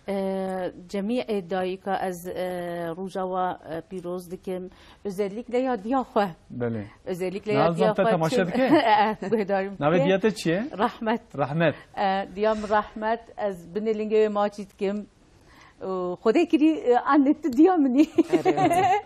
E, cemî ê dayika ez, e, roja wa, e, pîroz dikim. Özellikle ya diya xwe. Belê. Özellikle ya diya xwe. Temaşe dike? E, guhdarî min dike. Navê diya te çi ye? Rahmet. Rahmet. E, diya min Rahmet, ez binê lingê wê maçî dikim. Û Xwedê kirî, e, anne tu diya min î. Erê.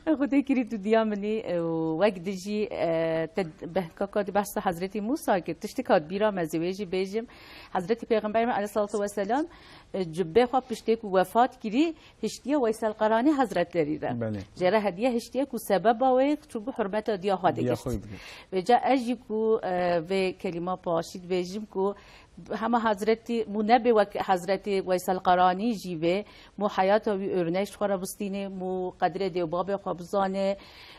Xwedê kirî tu diya min î, e, û wek dijî, e, te behka ka di behsa Hezretî Mûsa kir, tiştik hat bîra me, zî wê jî bêjim. Hezretî Pêxember me aleyhissalatu vesselam, e, cubbê xwe piştê ku wefat kirî, hiştiye Weysel Qaranî Hezretlerî re. Belê. Jê re hediye hiştiye ku sebeba wê çûbû hurmeta diya xwe digişt. Diya xwe digişt. Vêca ez jî ku, e, vê kelîma paşî dibêjim ku hema Hezretî, mû nebê wek Hezretî Weysel Qaranî jî bê, mû heyata wî örnek ji xwe re bistînê, mû qedrê dê û babê xwe bizane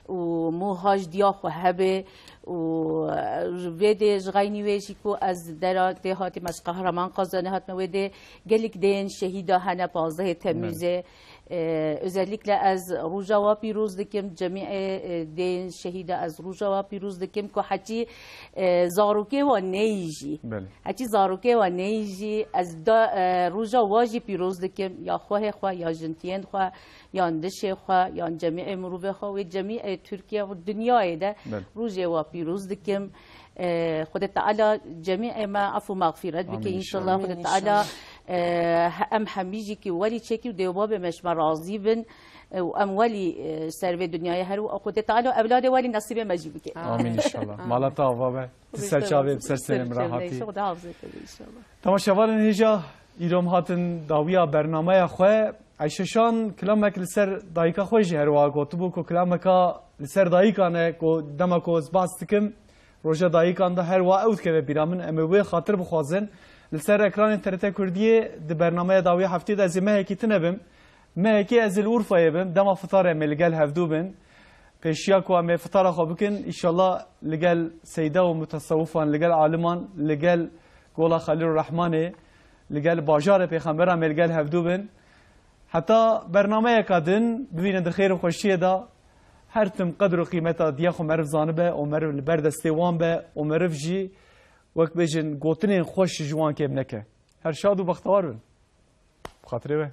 û mû haj diya xwe hebe. Û, e, ji vê dê ji xeynî wê jî ku ez dera dê hatî me ji Qehreman Qazanê hatime wê dê gelek deyên şehîda hene pazdehê Temûzê. E, özellikle ez roja wa pîroz dikim, cemî, e, e, deyên şehîda ez roja wa pîroz dikim ku heçî, e, zarokê wa neyî jî. Belê. Heçî zarokê wa neyî jî ez da, e, roja wa jî pîroz dikim, ya xwehê xwe, ya jintiyên xwe, yan dişê xwe, yan cemî mirovê xwe, wê cemî Tirkiye û dinyayê de rojê wa pîroz dikim. E, Xwedê Teala cemî me efû mexfîret bike. Amîn înşallah. Amîn înşallah. Xwedê Teala, e, he-, em hemî jî ki welî çekî û dê û babê me ji me razî bin, e, û em welî, e, ser vê dinyayê her û Xwedê Teala ewladê welî nesîbê me jî bike. Amîn înşallah. Mala te ava be. Tu ser çavê, ser serê min re hatî. Xwedê hafizê te be înşallah. Temaşevanên hêja, îro em hatin dawiya bernameya xwe. Eyşe Şan kilamek li ser dayika xwe jî her wiha gotibû ku kilameka li ser dayikan e ku dema ku ez behs dikim, roja dayikan de her wiha ew dikeve bîra min, em ê wê xatir bixwazin. Li ser ekranên T R T Kurdiyê di bernameya dawiya heftê de ez ê mehekî tune bim. Mehekî ez ê li Urfayê bim, dema fitarê em ê li gel hevdû bin. Pêşiya ku em ê fitara xwe bikin, înşallah li gel seyda û mutesewifan, li gel aliman, li gel Gola Xelîlurrehmanê, li gel bajarê pêxemberan em ê li gel hevdû bin. Heta bernameyeka din bibînin di xêr û xweşiyê de, her tim qedr û qîmeta diya xwe meriv zanibe û meriv li ber destê wan be û meriv jî wek bêjin gotinên xweş ji wan kêm neke. Her şad û bextewar bin. Bi xatirê we.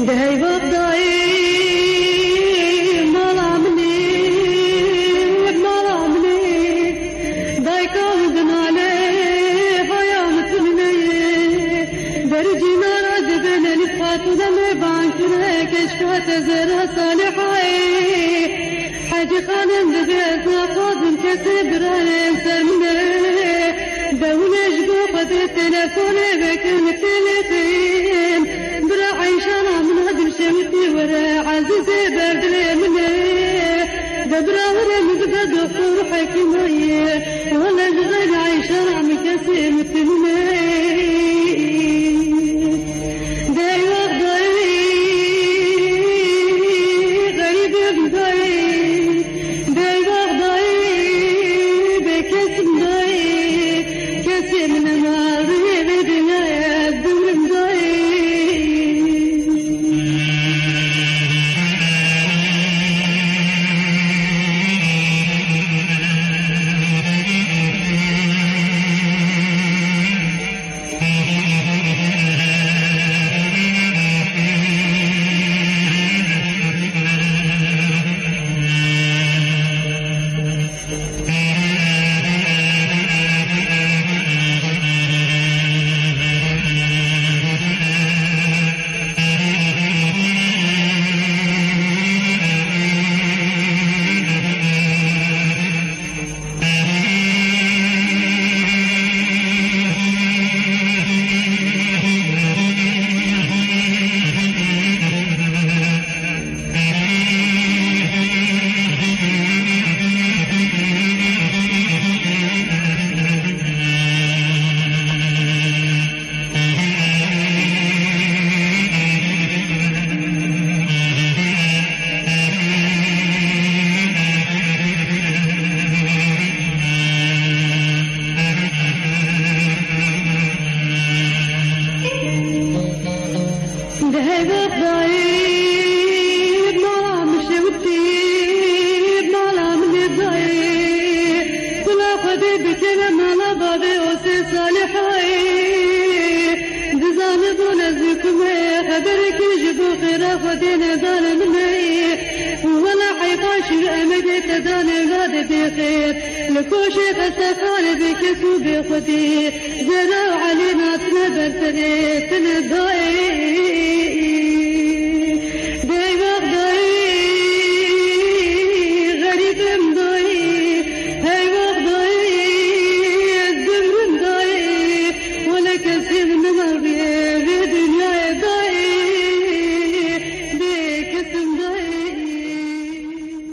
Di heyva dayê mala min ê, mala min ê. Dayka min dinale, haya min tuneye. Berî cînara dibin Elîf Xatûne me bang kire, keşka te zera Salihayê. Hecî Xanim dibe ez naxwazim kesê birayê ser min e. Dewine ji bo Xwedê telefonê vekin têlêtin. Bira Eyşana min a dimşewitî were ezîzê berdilê min e. De bira were min dibe doktor û hekîmayê. Wele ji xeyrê Eyşana min kesê min tune. Dey wext dayî, xerîbê min dayî, dey wext dayî, bê kes min dayî, kesê min nema rihê vê dinyayê ez dûr im dayî. Di heyvek dayê, mala min şewitî, mala min ê dayê. Kula Xwedê bikeve mala bavê Osê Salihayê. Dizanibûn ez dikim ê xeberekî ji bo xêra Xwedê nedane min ê. Wela heyfa şîr emegê te dan ewladê bêxêr. Li koşê xestexanê bê kes û bê xwedî. Zehra û Elî natine ber tenê tine dayê.